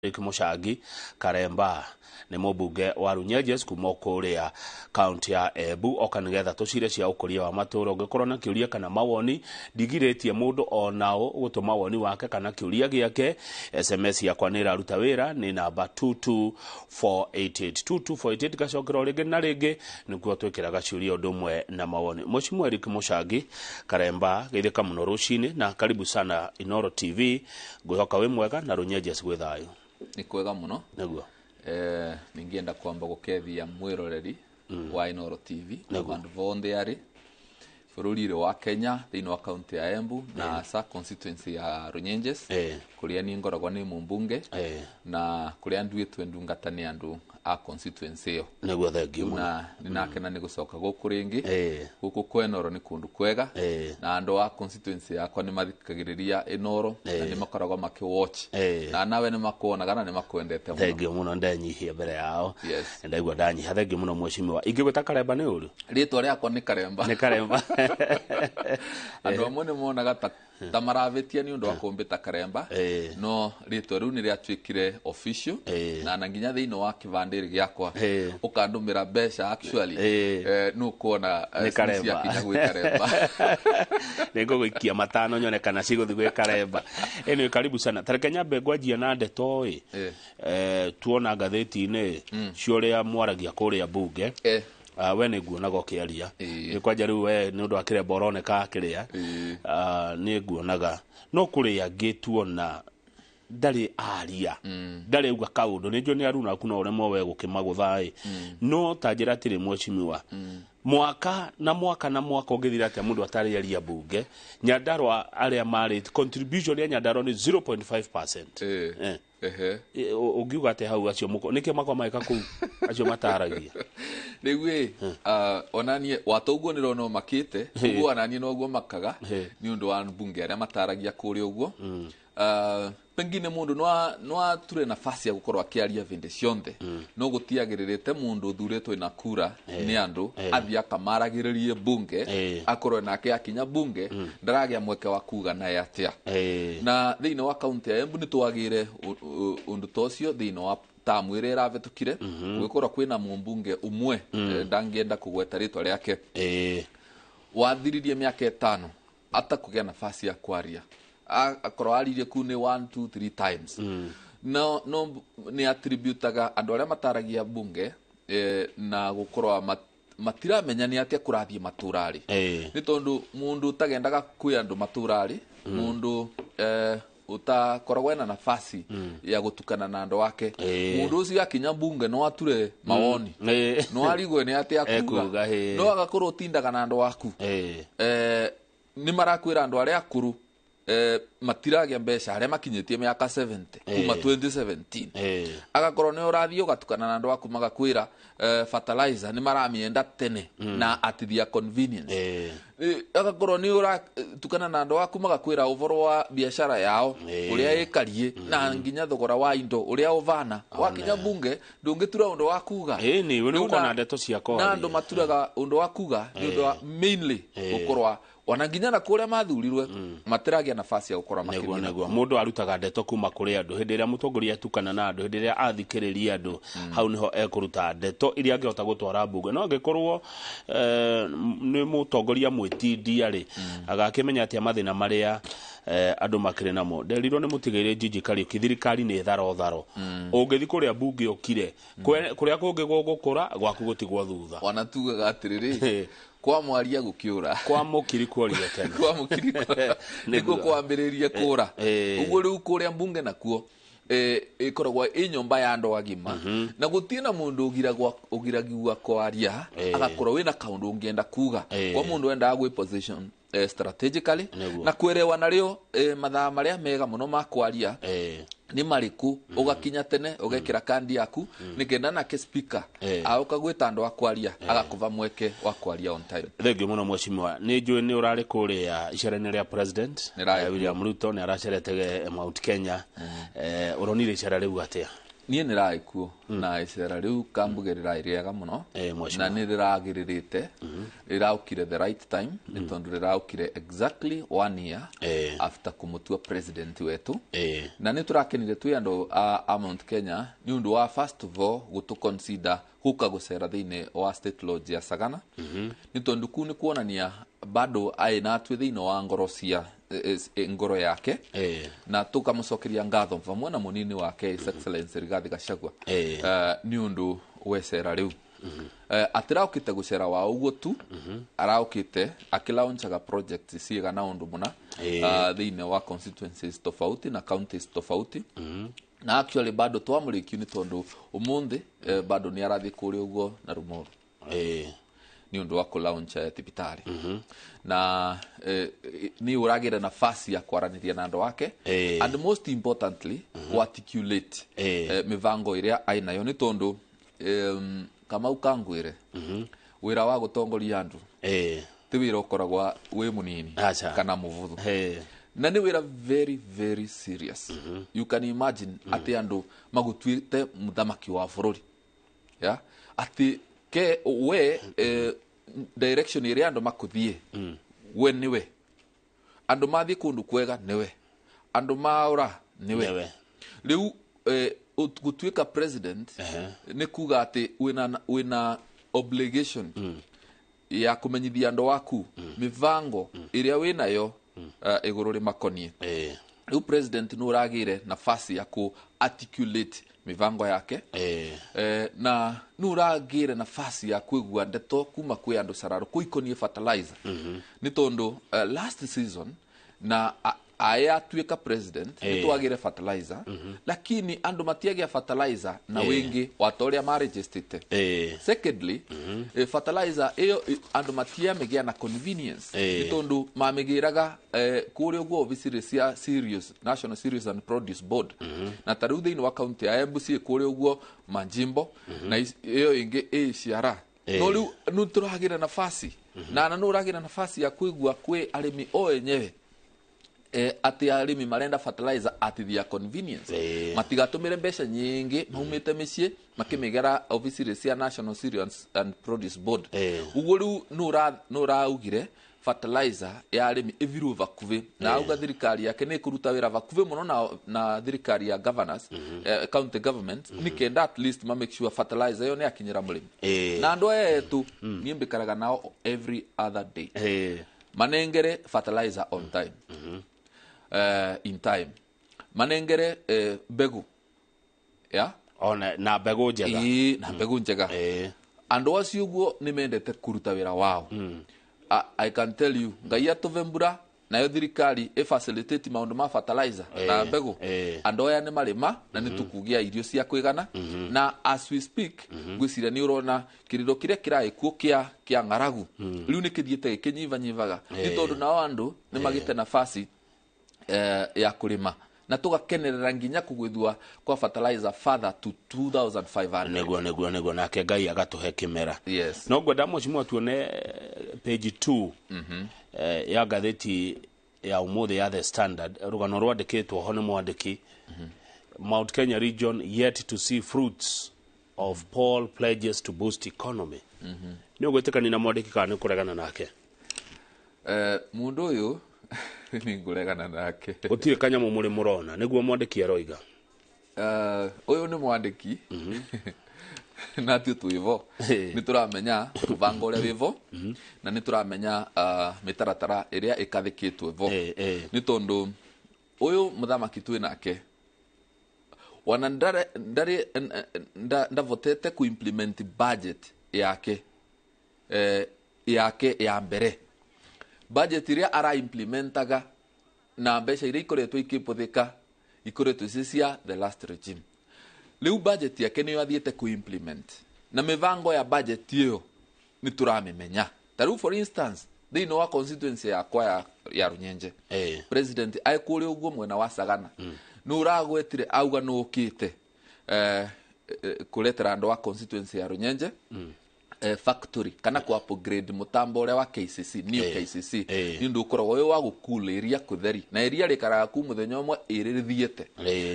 Eric Muchangi Karemba nĩ mũmbunge wa Runyenjes kuma kũrĩa kaunti ya Embu oka nĩgetha tũcire cia ũkũria wa matũũra. Ũngĩkorwo na kĩũria kana mawoni, ndigirĩtie mũndũ onao gũtũma woni wake kana kĩũria gĩake. SMS yakwa nĩ ĩraruta wĩra, nĩ namba 22488 22488, gacokera o rĩngĩ na rĩngĩ nĩkuo twĩkĩraga ciũria ũndũ ũmwe na mawoni. Mheshimiwa Eric Muchangi Karemba, geithĩka mũno rũcinĩ na karibu sana Inooro TV. Ngwĩhoka wĩ mwega na Runyenjes gwĩ thayũ. Nĩ kwega mũno. Nĩguo. Ningĩenda kwamba gũkethia mwĩroreri wa Inooro TV na vandũ vonthe arĩ bũrũri-inĩ wa Kenya, thĩinĩ wa kaunti ya Embu na hasa constituency ya Runyenjes, kũrĩa niĩ ngoragwo nĩ mũmbunge na kũrĩa nduĩtwe ndungata nĩ andũ a constituency ĩyo. Nĩguo, thengiũ mũno. Na nĩnakena nĩ gũcoka gũkũ rĩngĩ. Gũkũ kwa Inooro nĩ kũndũ kwega na andũ a constituency yakwa nĩ mathikagĩrĩria Inooro na nĩ makoragwo makĩwatch na nawe nĩ makuonaga na nĩ makwendete mũno. Thengiũ mũno, ndenyihia mbere yao. Yes. Ndaigua ndanyiha. Thengiũ mũno mheshimiwa. Ingĩgwĩta Karemba nĩ ũru? Rĩtwa rĩakwa nĩ Karemba. Nĩ Karemba. Andũ amwe nĩ monaga ta maravĩtia nĩ ũndũ wa kũmbĩta Karemba, no rĩtwa rĩu nĩ rĩatuĩkire official na nginya thĩinĩ wa kĩbandĩ gĩakwa, ũkandũmĩra mbeca actually, nĩ ũkuona Nĩ Karemba. ciakinya gwĩ Karemba. Nĩ ngũgũikia 5 nyone kana cigũthiĩ gwĩ Karemba. Anyway, karibu sana. Tareke nyambe ngwanjia na ndeto ĩ tuona ngathĩti-inĩ cia ũrĩa mwaragia kũrĩa mbunge. We nĩ nguonaga ũkĩaria. Nĩ kwanja rĩu we nĩ ũndũ wa kĩremba ũroneka akĩrĩa. Nĩ nguonaga no kũrĩ angĩ tuona ndarĩ aria, ndarĩ auga kaũndũ. Nĩ njũĩ nĩ aruna aku no ũremwo we gũkĩmagũtha ĩ, no ta njĩra atĩrĩ mheshimiwa, mwaka na mwaka na mwaka ũngĩthira atĩa mũndũ atarĩ aria mbunge? Nyandarua arĩa marĩ contribution ya Nyandarua nĩ 0.5%. Ũngiuga atĩa hau acio nĩkĩo makwa magĩka kũu acio mataragia? Rĩu ĩ onanie wata ũguo nĩ rona ũmakĩte ũguo, onanie noguo makaga nĩ ũndũ wa mbunge arĩa mataragia kũrĩa ũguo. Pengine mũndũ no ature nafasi ya gũkorwo akĩaria vĩndĩ cionthe, no gũtiagĩrĩrĩte mũndũ ũthurĩtwo na kura nĩ andũ athiĩ akamaragĩrĩrie bunge, akorwo nake akinya bunge ndaragĩa mweke wa kuga naye atĩa. Na thĩinĩ wa kaunti ya Embu nĩ twagĩire ũndũ ta ũcio thĩinĩ wa tamu ĩrĩa ĩravĩtũkire, gũgĩkorwo kwĩna mũmbunge ũmwe, ndangĩenda kũgweta rĩtwa rĩake, wathiririe mĩaka 5 atakũgĩa nafasi ya kwaria. Akorwo aririe kuu nĩ 1 2 3 times. No nĩ attributaga andũ arĩa mataragia bunge na gũkorwo matiramenya nĩ atĩa kũrathiĩ matũra-rĩ, nĩ tondũ mũndũ ũtagendaga kwĩ andũ matũra-rĩ, mũndũ ũtakoragwo ena nafasi ya gũtukana na andũ ake, mũndũ ũcio akinya bunge no ature mawoni, no arigwe nĩ atĩa ekuga, kuga, no agakorwo ũtindaga na andũ aku, nĩ marakwĩra andũ arĩa akũrũ matiragĩa mbeca arĩa makinyĩtie mĩaka 70 kuma 2017. Agakorwo nĩ ũrathiĩ ũgatukana na andũ aku, magakwĩra fertilizer nĩ maramĩenda tene na at their convenience. Agakorwo nĩ ũratukana na andũ aku, magakwĩra ũhoro wa biacara yao ũrĩa ĩkariĩ na nginya thogora wa indo ũrĩa ũvana. Wakinya bunge ndũngĩtura ũndũ wa kuga. Ĩni, we nĩ Rĩu ũkorwo na ndeto cia na kwaria. Andũ maturaga ũndũ wa kuga nĩ ũndũ wa mainly gũkorwo ona nginya na kũrĩa mathurirwe matiragĩa nafasi ya gũkorwo nĩguo makĩria. Nĩguo mũndũ arutaga ndeto kuma kũrĩ andũ. Hĩndĩ ĩrĩa mũtongoria atukana na andũ, hĩndĩ ĩrĩa athikĩrĩria andũ, hau nĩho ekũruta ndeto iria angĩhota gũtwara mbunge. No angĩkorwo nĩ mũtongoria mwĩtindia rĩ, agakĩmenya atĩa mathĩna marĩa andũ makĩrĩ namo? Nderirwo nĩ mũtigĩrĩ Njinji Kariũki, thirikari nĩ tharo tharo. Ũngĩthi kũrĩa mbunge ũkire, kũrĩa kũngĩ gũgũkũra gwaku gũtigwo thutha. Ona tugaga atĩrĩrĩ, kwa mwaria gũkĩũra. Kwa mũkiri kuoria tene. Kwa mũkiri nĩkuo kwambĩrĩrie kũra. Ũguo rĩu kũrĩa mbunge nakuo ĩkoragwo ĩ nyũmba ya andũ agima na gũtirĩ na mũndũ ũgiragio kwaria. Agakorwo wĩna kaũndũ ũngĩenda kuga kwa mũndũ wendaga gwĩ position strategically na kwerewa narĩo mathaa marĩa mega mũno ma kwaria nĩ marĩkũ. Ũgakinya tene, ũgekĩra kandi yaku nĩkenda nake speaker aũka gwĩta andũ a kwaria agakũva mweke wa kwaria on time. Thengiũ mũno mheshimiwa. Nĩ njũĩ nĩ ũrarĩ kũrĩa icera-inĩ rĩa president. Nĩrarĩ. William Ruto nĩ aracerete Mount Kenya. Ũronire icera rĩu atĩa? Niĩ nĩ raĩ kuo na icera rĩu kambuge rĩraĩ rĩega mũno. Mheshimiwa. Na nĩ rĩragĩrĩrĩte, rĩraũkire the right time, nĩ tondũ rĩraũkire exactly one year after kũmũtua president wetu. Na nĩ tũrakenire twĩ andũ a Mount Kenya nĩ ũndũ wa first of all gũtũ consider gũka gũcera thĩinĩ wa State Lodge ya Sagana, nĩ tondũ kuu nĩ kuonania bado aĩ natwĩ thĩinĩ wa ngoro cia ngoro yake. Na tũkamũcokeria ngatho vamwe na mũnini wake, His Excellency Rigathi Gachagua, nĩ ũndũ wecera rĩu. Atiraũkĩte gũcera wa ũguo tu, araũkĩte akĩlaunchaga project ciigana ũndũ mũna thĩinĩ wa constituencies tofauti na counties tofauti. Na actually bado twamũrĩkiu nĩ tondũ ũmũthĩ bado nĩ arathiĩ kũrĩa ũguo na Rumoru nĩ ũndũ wa kũlaunch thibitarĩ na nĩ ũragĩra nafasi ya kwaranĩria na andũ ake and most importantly kũ-articulate mĩbango ĩrĩa ainayo, nĩ tondũ Kamau kangwĩre wĩra wa gũtongoria andũ ti wĩra ũkoragwa wĩ mũnini Aca. kana mũvũthũ, na nĩ wĩra very very serious. You can imagine atĩ andũ magũtuĩte mũthamaki wa bũrũri, ya atĩ ke we direction ĩrĩa andũ makũthiĩ we nĩwe, andũ mathiĩ kũndũ kwega nĩwe, andũ maũra nĩwe. Nĩwe. Rĩu gũtuĩka president nĩ kuga atĩ wĩna obligation ya kũmenyithia andũ aku mĩbango ĩrĩa wĩnayo ĩgũrũ rĩmakoniĩ. Rĩu president nĩ ũragĩire nafasi ya kũ articulate mĩbango yake. Na nĩ ũragĩire nafasi ya kwĩgua ndeto kuma kwĩ andũ cararũ kũikoniĩ fertilizer, nĩ tondũ last season na aya atuĩka president nĩ twagĩre fertilizer, lakini andũ matiagĩa fertilizer na wĩngĩ wata ũrĩa marejestĩte. Secondly, fertilizer ĩyo andũ matiamĩgĩa na convenience, nĩ tondũ mamĩgĩraga kũrĩa ũguo obici cia Cereals, National Cereals and Produce Board, na ta rĩu thĩinĩ wa kaunti ya Embu ciĩ kũrĩa ũguo Manjimbo na ĩyo ĩngĩ ĩ Ciara. No rĩu nĩ tũragĩra nafasi na nĩ ũragĩra nafasi ya kwĩgua kwĩ arĩmi o enyewe atĩ arĩmi marenda fertilizer at their convenience, matigatũmĩre mbeca nyingĩ maumĩte mĩciĩ makĩmĩgera obici cia National Cereals and Produce Board. Ũguo rĩu nĩ ũraugire fertilizer ya arĩmi ĩthirwo vakuhĩ, na auga thirikari yake nĩ ĩkũruta wĩra vakuhĩ mũno na thirikari ya governors, county government, nĩ kenda at least ma make sure fertilizer ĩyo nĩ yakinyĩra mũrĩmi. Na andũ aya etu niĩ mbĩkaraga nao every other day, manengere fertilizer on time, in time, manengere mbegu ya Ona na mbegũ njega. Ĩĩ, na mbegu njega. Andũ acio ũguo nĩ mendete kũruta wĩra wao. I can tell you, Ngai atũve mbura nayo thirikari ĩfacilitate maũndũ ma fertilizer na mbegũ, andũ aya nĩ marĩma na nĩ tũkũgĩa irio cia kũigana. Na as we speak, ngwĩciria nĩ ũrona kĩrĩro kĩrĩa kĩraĩ kuo kĩa ng'aragu rĩu nĩ kĩthiĩte gĩkĩnyibanyibaga, nĩ tondũ nao andũ nĩ magĩte nafasi ya kũrĩma na tũgakenerera nginya kũgwĩthua kwa fertilizer further to 2500. Nĩguo nake Ngai agatũhe kĩmera. Yes. No ngwenda mheshimiwa tuone page 2 ya ngathĩti ya ũmũthĩ ya The Standard, rũgano rwandĩkĩtwo ho nĩ mwandĩki, "Mount Kenya region yet to see fruits of Paul pledges to boost economy." Nĩ ũgwĩtĩkania na mwandĩki kana nĩ kũregana nake? Mũndũ ũyũ nĩ ngũregana nake. Gũtirĩ kanyamũ mũrĩ mũrona, nĩguo mwandĩki aroiga. Ũyũ nĩ mwandĩki na tuĩ twĩvo nĩ tũramenya mũbango ũrĩa wĩvo na nĩ tũramenya mĩtaratara ĩrĩa ĩkathĩkĩtwo vo, nĩ tondũ ũyũ mũthamaki twĩ nake wana ndarĩ ndavotete ku-implement budget yake yake ya mbere, budget ĩrĩa ara-implementaga na mbeca iria ikoretwo ikĩbũthĩka ikoretwo ci cia the last regime. Rĩu budget yake nĩyo athiĩte ku-implement, na mĩbango ya budget ĩyo nĩ tũramĩmenya. Ta rĩu for instance, thĩinĩ wa constituency yakwa ya Runyenje, president aĩ kũrĩa ũguo mwena wa Sagana nĩ ũragwetire auga nĩ ũkĩte kũretera andũ a constituency ya Runyenje. factory kana ku upgrade mutambo uria wa KCC new KCC ni undu ukoragwo wi wa gukula iria kutheri na iria rikaraga ku muthenya umwe iri rithiete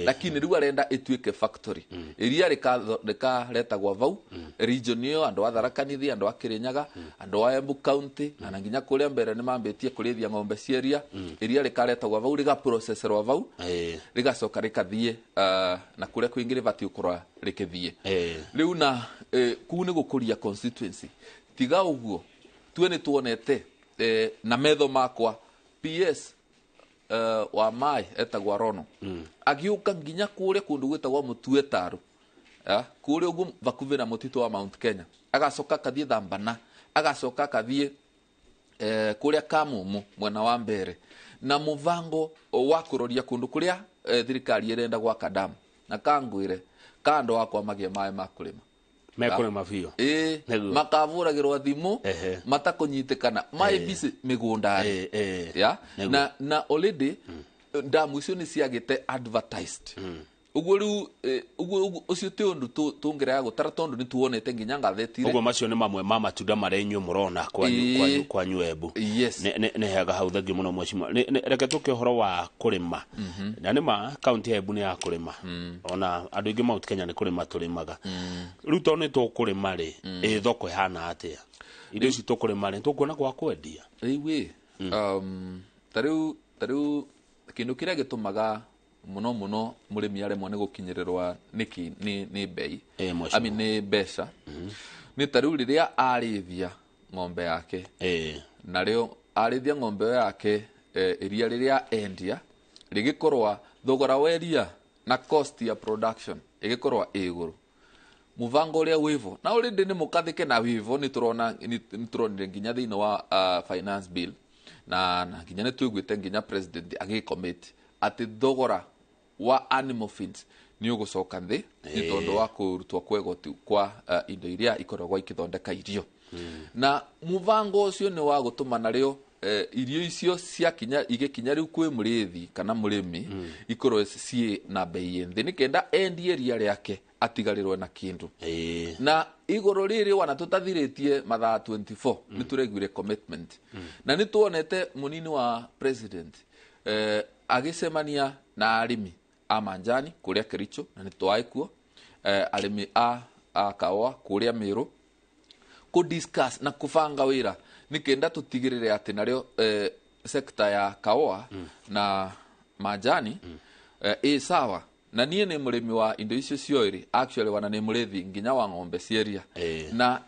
lakini riu arenda ituike factory iria rikaretagwa vau region iyo andu a Tharaka Nithi, andu a Kirinyaga, andu a Embu County na nginya kuria mbere ni mambitie kurithia ng'ombe cia iria. Iria rikaretagwa vau rigaprocesserwa vau rigacoka rikathie na kuria kwingi ribati gukorwa rikithie riu na kuu ni gukuria constituency. Tiga uguo tue ni tuonete na metho makwa PS wa mai etagwa Rono agiuka nginya kuria kundu gwitagwa Mutue Taru, kuria uguo vakuvi na mutitu wa Mount Kenya, agacoka akathie Thambana, agacoka akathie kuria Kamumu mwena wa mbere, na muvango wa kuroria kundu kuria thirikari irenda gwaka damu na kangwire kando wakwa magie maĩ ma kurima mekurima biũ makavuragirwa thimu matakunyitikana mai bisi migundari ya na already damu icio ni ciagite advertised. Uguo riu uguo ucio ti undu tungirega gutara tondu ni tuonete nginya ngatheti. Uguo macio ni mamwe ma matunda maria inyuĩ mũrona kwanyu kwanyu Embu. Nĩ hega hau, thengiũ mũno mheshimiwa. Reke tũke ũhoro wa kũrĩma. Na nĩ ma kaunti ya Embu nĩ ya kũrĩma, ona andũ aingĩ Mount Kenya nĩ kũrĩma tũrĩmaga. Rĩu tondũ nĩ tũkũrĩma rĩ, ĩ thoko ĩhana atĩa? Indo ici tũkũrĩma rĩ, tũkuona gwa kwendia? Rĩu ĩ tarĩu kĩndũ kĩrĩa gĩtũmaga muno muno murimi aremwo ni gukinyirirwa niki ni bei I mean ni mbeca ni tariu riria arithia ng'ombe yake nario arithia ng'ombe yake iria riria endia rigikorwa thogora wa iria na cost ya production igikorwa iguru muvango uria wivo na already ni mukathike na wivo ni turona ni turonire nginya thiini wa finance bill na nginya ni twiguite nginya president agicommit ati thogora wa animal feeds ni ugucoka nthi ni tondu wa kurutwo kwa igoti kwa indo iria ikoragwo ikithondeka irio. Na muvango ucio ni wa gutuma nario irio icio ciakinya igikinya riu kwi murithi kana murimi ikorwo ci na bei nthi ni kenda endie iria riake atigarirwe na kindu. Na iguru riri wana tutathiritie mathaa 24 ni tureguire commitment. Na ni tuonete munini wa president agicemania na arimi a manjani kuria Kericho na ni twai kuo, arimi a kawa kuria Meru ku discuss na kubanga wira ni kenda tutigirire ati nario sekta ya kawa na manjani ĩ sawa. Na niĩ nĩ mũrĩmi wa indo icio cioĩrĩ actually wana nĩ mũrĩthi nginya wa ng'ombe cieria na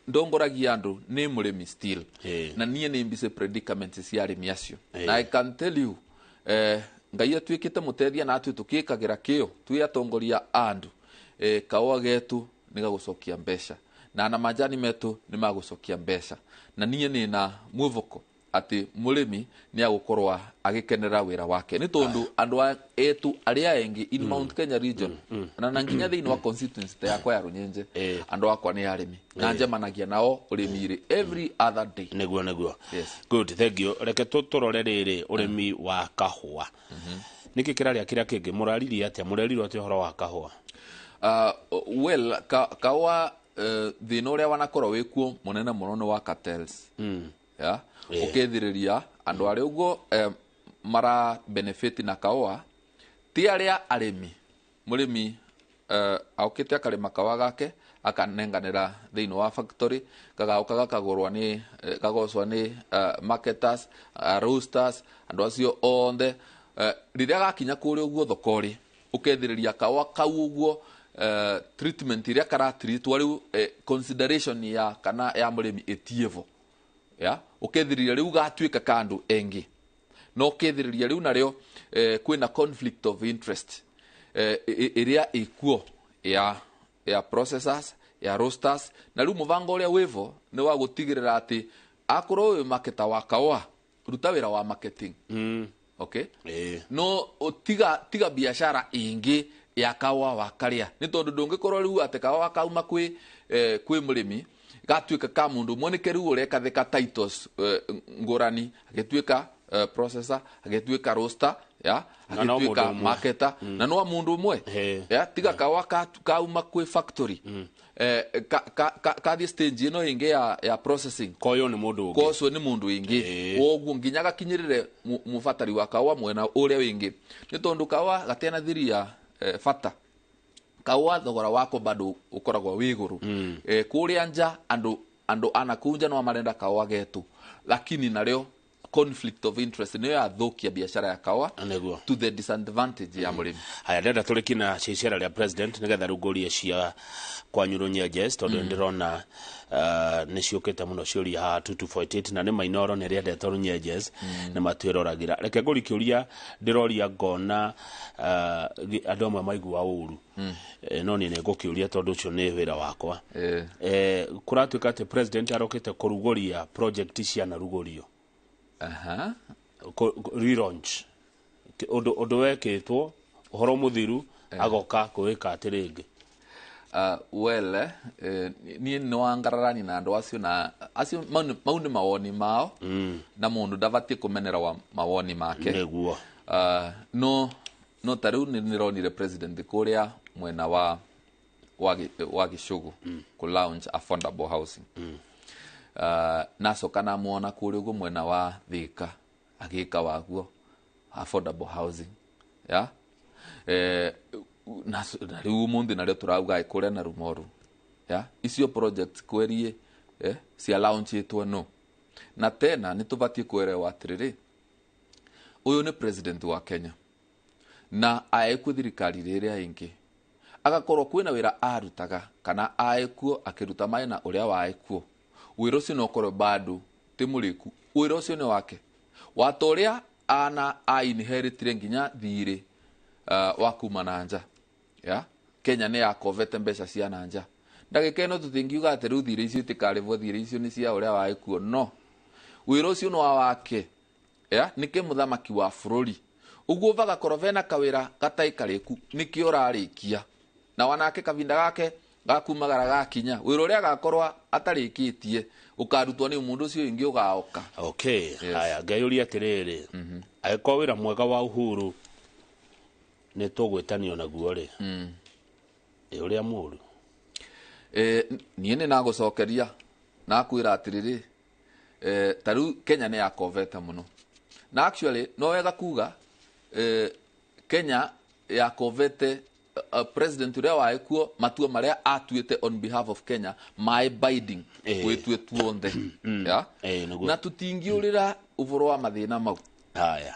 ndongoragia andũ nĩ mũrĩmi still na niĩ nĩ mbice predicament cia arĩmi acio. Na I can tell you Ngai atuĩkĩte mũteithia na atue tũkĩkagira kĩo twĩ atongoria a andũ kaũa getu nĩ gagũcokia mbeca na majani metu nĩ magũcokia mbeca. Na niĩ nĩ na mwĩvoko atĩ mũrĩmi nĩ agũkorwo agĩkenera wĩra wake nĩ tondũ andũ etu arĩa engi in Mount Kenya region na nginya thĩinĩ wa constituency ta yakwa ya Runyenje andũ akwa nĩ arĩmi na njemanagia nao ũrĩmi-rĩ every other day. Nĩguo nĩguo. Yes. Good, thank you. Reke tũrore rĩrĩ ũrĩmi wa kahũa. Nĩkĩ kĩrarĩa kĩrĩa kĩngĩ mũraririe atĩa mũrerirwo atĩa ũhoro wa kahũa? Well, kahũa thĩna ũrĩa wanakorwo wĩkuo mũnene mũno nĩ wa cartels. Ya ukethiriria andu aria uguo mara benefit na kawa ti aria arimi murimi aukite akarima kawa gake akanenganira thiini wa factory kagauka gakagurwa ni kagocwa ni marketers, roasters andu acio onthe riria gakinya kuria uguo thokori ukethiriria kawa kau uguo treatment iria karatreatwo riu consideration ya kana ya murimi itievo ya ukethiriria riu gatuika kandu engi no ukethiriria riu nario kwina conflict of interest iria ikuo ya processors ya roasters na riu muvango uria wivo ni wa gutigirira ati akorwo wi marketer wa kawa ruta wira wa marketing. Okay, no tiga biashara ingi ya kawa wa karia ni tondu ndungikorwo riu ati kawa kauma kwi kwi murimi gatuika ka mundu monike riu ureka thika titles ngurani agituika processor agituika roaster Ya Na no mũndũ agĩtuĩka ũmwe. marketer na no mũndũ ũmwe. Ya tiga kawa kauma kwĩ factory, kathiĩ stage ĩno ĩngĩ ya processing. Koyo nĩ mũndũ ũngĩ. Kocio nĩ mũndũ wĩngĩ. Woguo nginya gakinyĩrĩre mũbatari wa kaũa mwena ũrĩa wĩngĩ, nĩ tondũ kaũa gatianathiria bata kaũa thogora wako bado ũkoragwo wĩ igũrũ. Kũrĩa nja andũ ana kũu nja no marenda kaũa getu, lakini narĩo conflict of interest nĩyo yathũkia biacara ya kaũa to the disadvantage ya mũrĩmi. Haya, ndenda tũrĩkie na cia icera rĩa president, nĩgetha rĩu ngũrie cia kwanyu Runyenjes, tondũ ndĩrona nĩ ciũkĩte mũno ciũria haha 2248, na nĩ mainoro nĩ rĩendete Runyenjes, nĩ matwĩroragĩra. Reke ngũrie kĩũria ndĩroria ngona andũ amwe maigua ũru. No niĩ nĩ ngũkĩũria tondũ ũcio nĩ wĩra wakwa. Kũratuĩka atĩ president arokĩte kũrugũria project cianarugũrio. Relaunch ũndũ wekĩtwo ũhoro mũthiru, agoka kwĩka atĩ rĩngĩ. Well, niĩ nĩ wangararani na andũ acio, na acio mau nĩ mawoni mao, na mũndũ ndabatiĩ kũmenera wa mawoni make. No ta rĩu nĩ nĩronire president kũrĩa mwena wa Gĩcũgũ kũ launch affordable housing. Nacoka namuona kũrĩa ũguo mwena wa Thĩka agĩka waguo affordable housing ya na rĩu ũmũthĩ narĩo tũrauga ĩ kũrĩa na Rumoru ya icio project kwerie cia launchĩtwo no na tena nĩ tũbatiĩ kwerewa atĩrĩrĩ, ũyũ nĩ president wa Kenya na aekuo thirikari rĩrĩa ĩngĩ agakorwo kwĩna wĩra arutaga kana aekuo akĩruta maĩ na ũrĩa waekuo wĩra ũcio no ũkorwo bado ti mũrĩku, wĩra ũcio nĩ wake wata ũrĩa ana a inheritire nginya thirĩ wa kuma na nja ya Kenya nĩ yakovete mbeca cia na nja. Ndagĩka ĩno tũtingiuga atĩ rĩu thirĩ icio itikarĩbwo, thirĩ icio nĩ cia ũrĩa waekuo, no wĩra ũcio nĩ wa wake ya nĩkĩ mũthamaki wa bũrũri ũguo bagakorwo bena kawĩra gatarĩ karĩku nĩkĩo ũrarĩkia na wanake kavinda gake gakumagara gakinya wĩra ũrĩa agakorwo atarĩkĩtie ũkarutwo nĩ mũndũ ũcio ũngĩ ũgaoka. Okay. Yes. Haya, ngeyũria atĩrĩrĩ, angĩkorwo wĩra mwega wa Uhuru nĩ tũgwĩtanio naguo rĩ, ĩ ũrĩa mũru? Niĩ nĩ nagũcokeria nakwĩra atĩrĩrĩ, ta rĩu Kenya nĩ yakovete mũno na actually no wega kuga Kenya yakovete president ũrĩa waekuo matua marĩa atuĩte on behalf of Kenya maĩ binding gwĩtue tuonthe ya. Nĩguo. Na tũtingiũrĩra ũboro wa mathĩna mau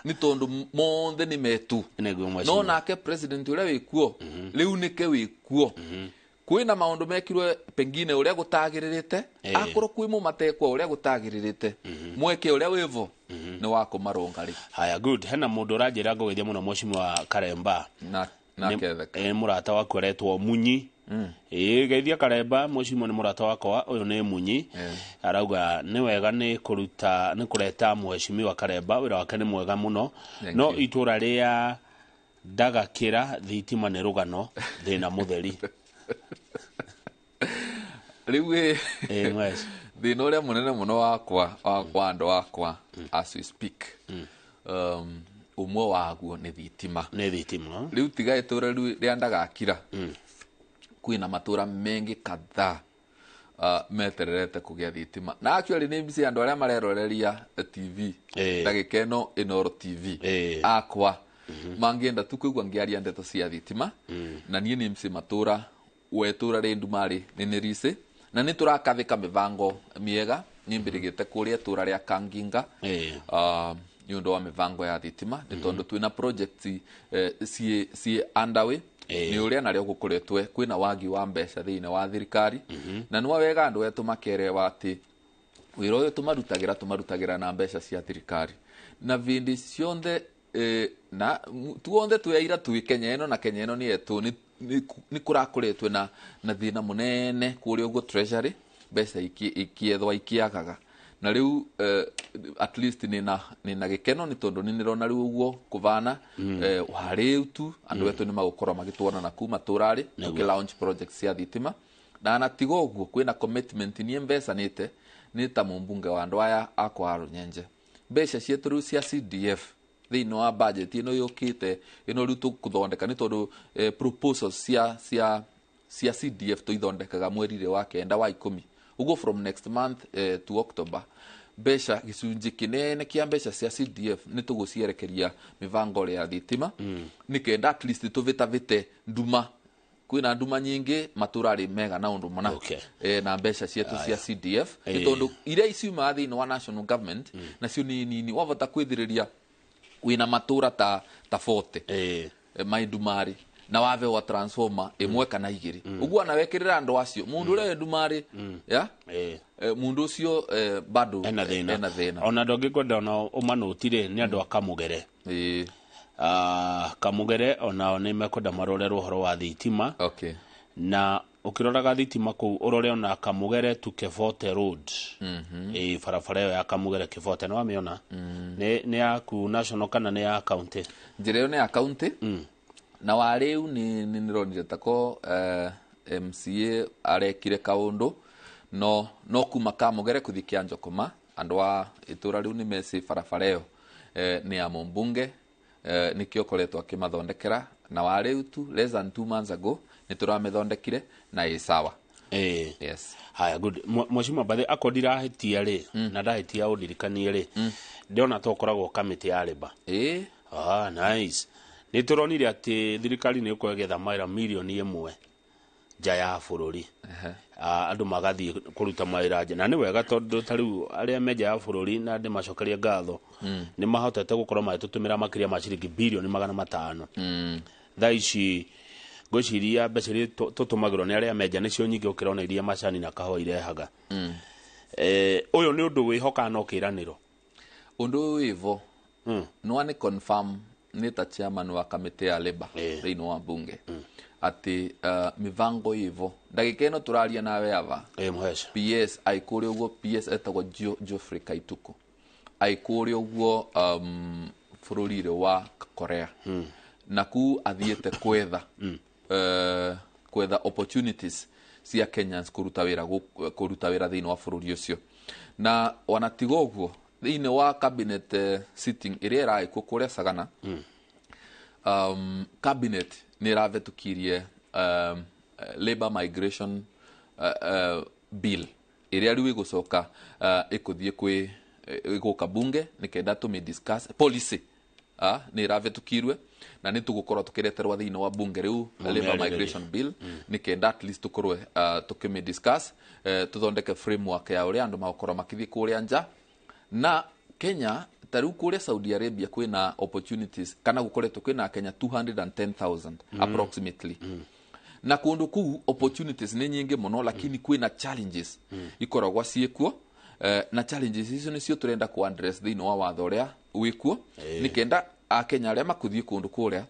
nĩ tondũ monthe nĩ metu. Nĩguo No mheshimiwa. nake president ũrĩa wĩkuo rĩu nĩke wĩkuo kwĩna maũndũ mekirwe pengine ũrĩa gũtagĩrĩrĩte, akorwo kwĩ mo matekwo ũrĩa gũtagĩrĩrĩte, mweke ũrĩa wĩvo nĩ wa kũmarũnga rĩ. Haya, good. Hena mũndũ ũranjĩra ngũgeithia mũno mheshimiwa Karemba. Na naketheka. Mũrata waku aretwo Munyi. Ĩĩ, geithia Karemba mheshimiwa, nĩ mũrata wakwa ũyũ nĩ Munyi. Arauga nĩ wega nĩ kũruta nĩ kũreta mheshimiwa Karemba, wĩra wake nĩ mwega mũno. Thank No you. itũra rĩa ndagakĩra thitima nĩ rũgano thĩna mũtheri. Rĩu ĩ Ĩĩ mwesh. Thĩna ũrĩa mũnene mũno wakwa wa andũ akwa as we speak, ũmwe waguo nĩ thitima. Nĩ thitima. Rĩu tiga itũra rĩu rĩa ndagakira, kwĩna matũra mengĩ kadhaa metererete kũgĩa thitima, na actually nĩ mbica andũ arĩa mareroreria TV ndagĩka ĩno Inooro TV akwa mangĩenda tu kũigua ngĩaria ndeto cia thitima, na niĩ nĩ mbica matũra wetũra rĩ ndumarĩ nĩ nĩricĩ na nĩ tũrakathĩka mĩbango mĩega nĩ mbĩrĩgĩte kũrĩa itũra rĩa Kanginga nĩ ũndũ wa mĩbango ya thitima, nĩ tondũ twĩna project ciĩ underway. Nĩ ũrĩa narĩo gũkoretwe kwĩna wagi wa mbeca thĩinĩ wa thirikari, na nĩ wega andũ etũ makerewa atĩ wĩra ũyũ tũmarutagĩra na mbeca cia thirikari na vindi cionthe na tuonthe twĩ aira twĩ Kenya ĩno, na Kenya ĩno nĩ yetũ, nĩ kũrakoretwe na thĩna mũnene kũrĩa ũguo treasury mbeca ikiethwa ikiagaga, na rĩu at least nĩna gĩkeno nĩ tondũ nĩ nĩrona rĩu ũguo kũvana warĩu tu andũ etũ nĩ magũkorwo magĩtwona na kuma tũrarĩ tũkĩ launch project cia thitima, na tiga ũguo kwĩna commitment niĩ mbecanĩte nĩ ta mũmbunge wa andũ aya akwa a Runyenje, mbeca cietũ rĩu cia CDF Thĩinĩ wa budget ĩno yũkĩte ĩno rĩu tũkũthondeka, nĩ tondũ proposals cia CDF tũithondekaga mweri wa 9 wa 10 ũguo, from next month to October, mbeca, gĩcunjĩ kĩnene kĩa mbeca cia CDF nĩ tũgũcierekeria mĩbango ya thitima, nĩ kenda at least tũvĩtavĩte nduma. Kwĩna nduma nyingĩ matũra mega na ũndũ mũna. Na mbeca cietu cia CDF, nĩ tondũ iria iciumaga thĩinĩ wa national government nacio nĩ nini, wavota kwĩthĩrĩria wĩna matũra ta 40 mai ndumarĩ na wavewa transformer ĩmwe kana igĩrĩ ũguo, ona wekĩrĩra andũ acio, mũndũ ũrĩa wĩ ndumarĩ ya mũndũ ũcio bado ena thĩna. Ena thĩna. Ona andũ angĩ ngwenda ona ũmanũti rĩ, nĩ andũ a Kamũgere. Ah, Kamũgere onao nĩ mekwenda marorerwo ũhoro wa thitima. Na ũkĩroraga thitima kũu, ũrore ona Kamũgere to Kebote Road. Ĩ barabara ĩyo ya Kamũgere Kebote nĩ wamĩona? Nĩ yaku national kana nĩ ya county? Njĩra ĩyo nĩ ya county, na wa rĩu nĩ nĩronire tako MCA arekire kaũndũ no kuma Kamũgere kũthiĩ Kĩanjokoma, andũ a itũra rĩu nĩ meci barabara ĩyo nĩ ya mũmbunge, nĩkĩo koretwo akĩmathondekera, na wa rĩu tu less than 2 months ago nĩ tũramĩthondekire na ĩ sawa. Yes. Haya, good. Mheshimiwa Mbathe, akorwo ndirahĩtia rĩ, na ndahĩtia ũndirikanie rĩ, ndĩrona to ũkoragwo kamĩtĩ ya labour. Ah, nice. Nĩ tũronire atĩ thirikari nĩ ĩgũkorwo ĩgĩetha mawĩra 1 million nja ya bũrũri. Ah, andũ magathiĩ kũruta mawĩra nja, na nĩ wega tondũ ta rĩu arĩa me nja ya bũrũri, na ndĩmacokerie ngatho, nĩ mahotete gũkorwo magĩtũtũmĩra makĩria ma ciringi 500 billion. Thaa ici ngwĩciria mbeca iria tũtũmagĩrwo nĩ arĩa menja nĩcio nyingĩ gũkĩra ona iria macani na kahũa irehaga. Ũyũ nĩ ũndũ wĩhokaga no kĩranĩro? Ũndũ ũyũ wĩvo no nĩ confirm nĩ ta chairman wa kamĩtĩ ya labour thĩinĩ wa bunge atĩ mĩbango ĩvo. Ndagĩka ĩno tũraria nawe ava, Mũhesha. PS aikũrĩa ũguo, PS etagwo Geoffrey Kaituku, aikũrĩa ũguo bũrũri-inĩ wa Korea, na ku athiĩte kwetha opportunities cia Kenyans kũruta wĩra thĩinĩ wa bũrũri ũcio. Na wanatiga ũguo, thĩinĩ wa cabinet sitting ĩrĩa ĩragĩkwo kũrĩa Sagana, cabinet nĩ ĩrahetũkirie labor migration bill ĩrĩa rĩu ĩgũcoka ĩkũthiĩ kwĩ ĩgũka bunge nĩkenda tũmĩ discuss policy. Nĩ ĩrahetũkirwe na nĩ tũgũkorwo tũkĩreterwo thĩinĩ wa bunge rĩu labor Mũmĩarĩrĩrie. migration bill, nĩkenda at least tũkorwe tũkĩmĩ discuss, tũthondeke framework ya ũrĩa andũ magũkorwo makĩthiĩ kũrĩa nja. Na Kenya ta rĩu kũrĩa Saudi Arabia kwĩna opportunities, kana gũkoretwo kwĩna Kenya 210,000 approximately, na kũndũ kũu opportunities nĩ nyingĩ mũno, lakini kwĩna challenges ikoragwo ciĩkuo, na challenges icio nĩcio tũrenda ku address thĩinĩ wa watho ũrĩa wĩkuo, nĩkenda akenya arĩa makũthiĩ kũndũ kũrĩa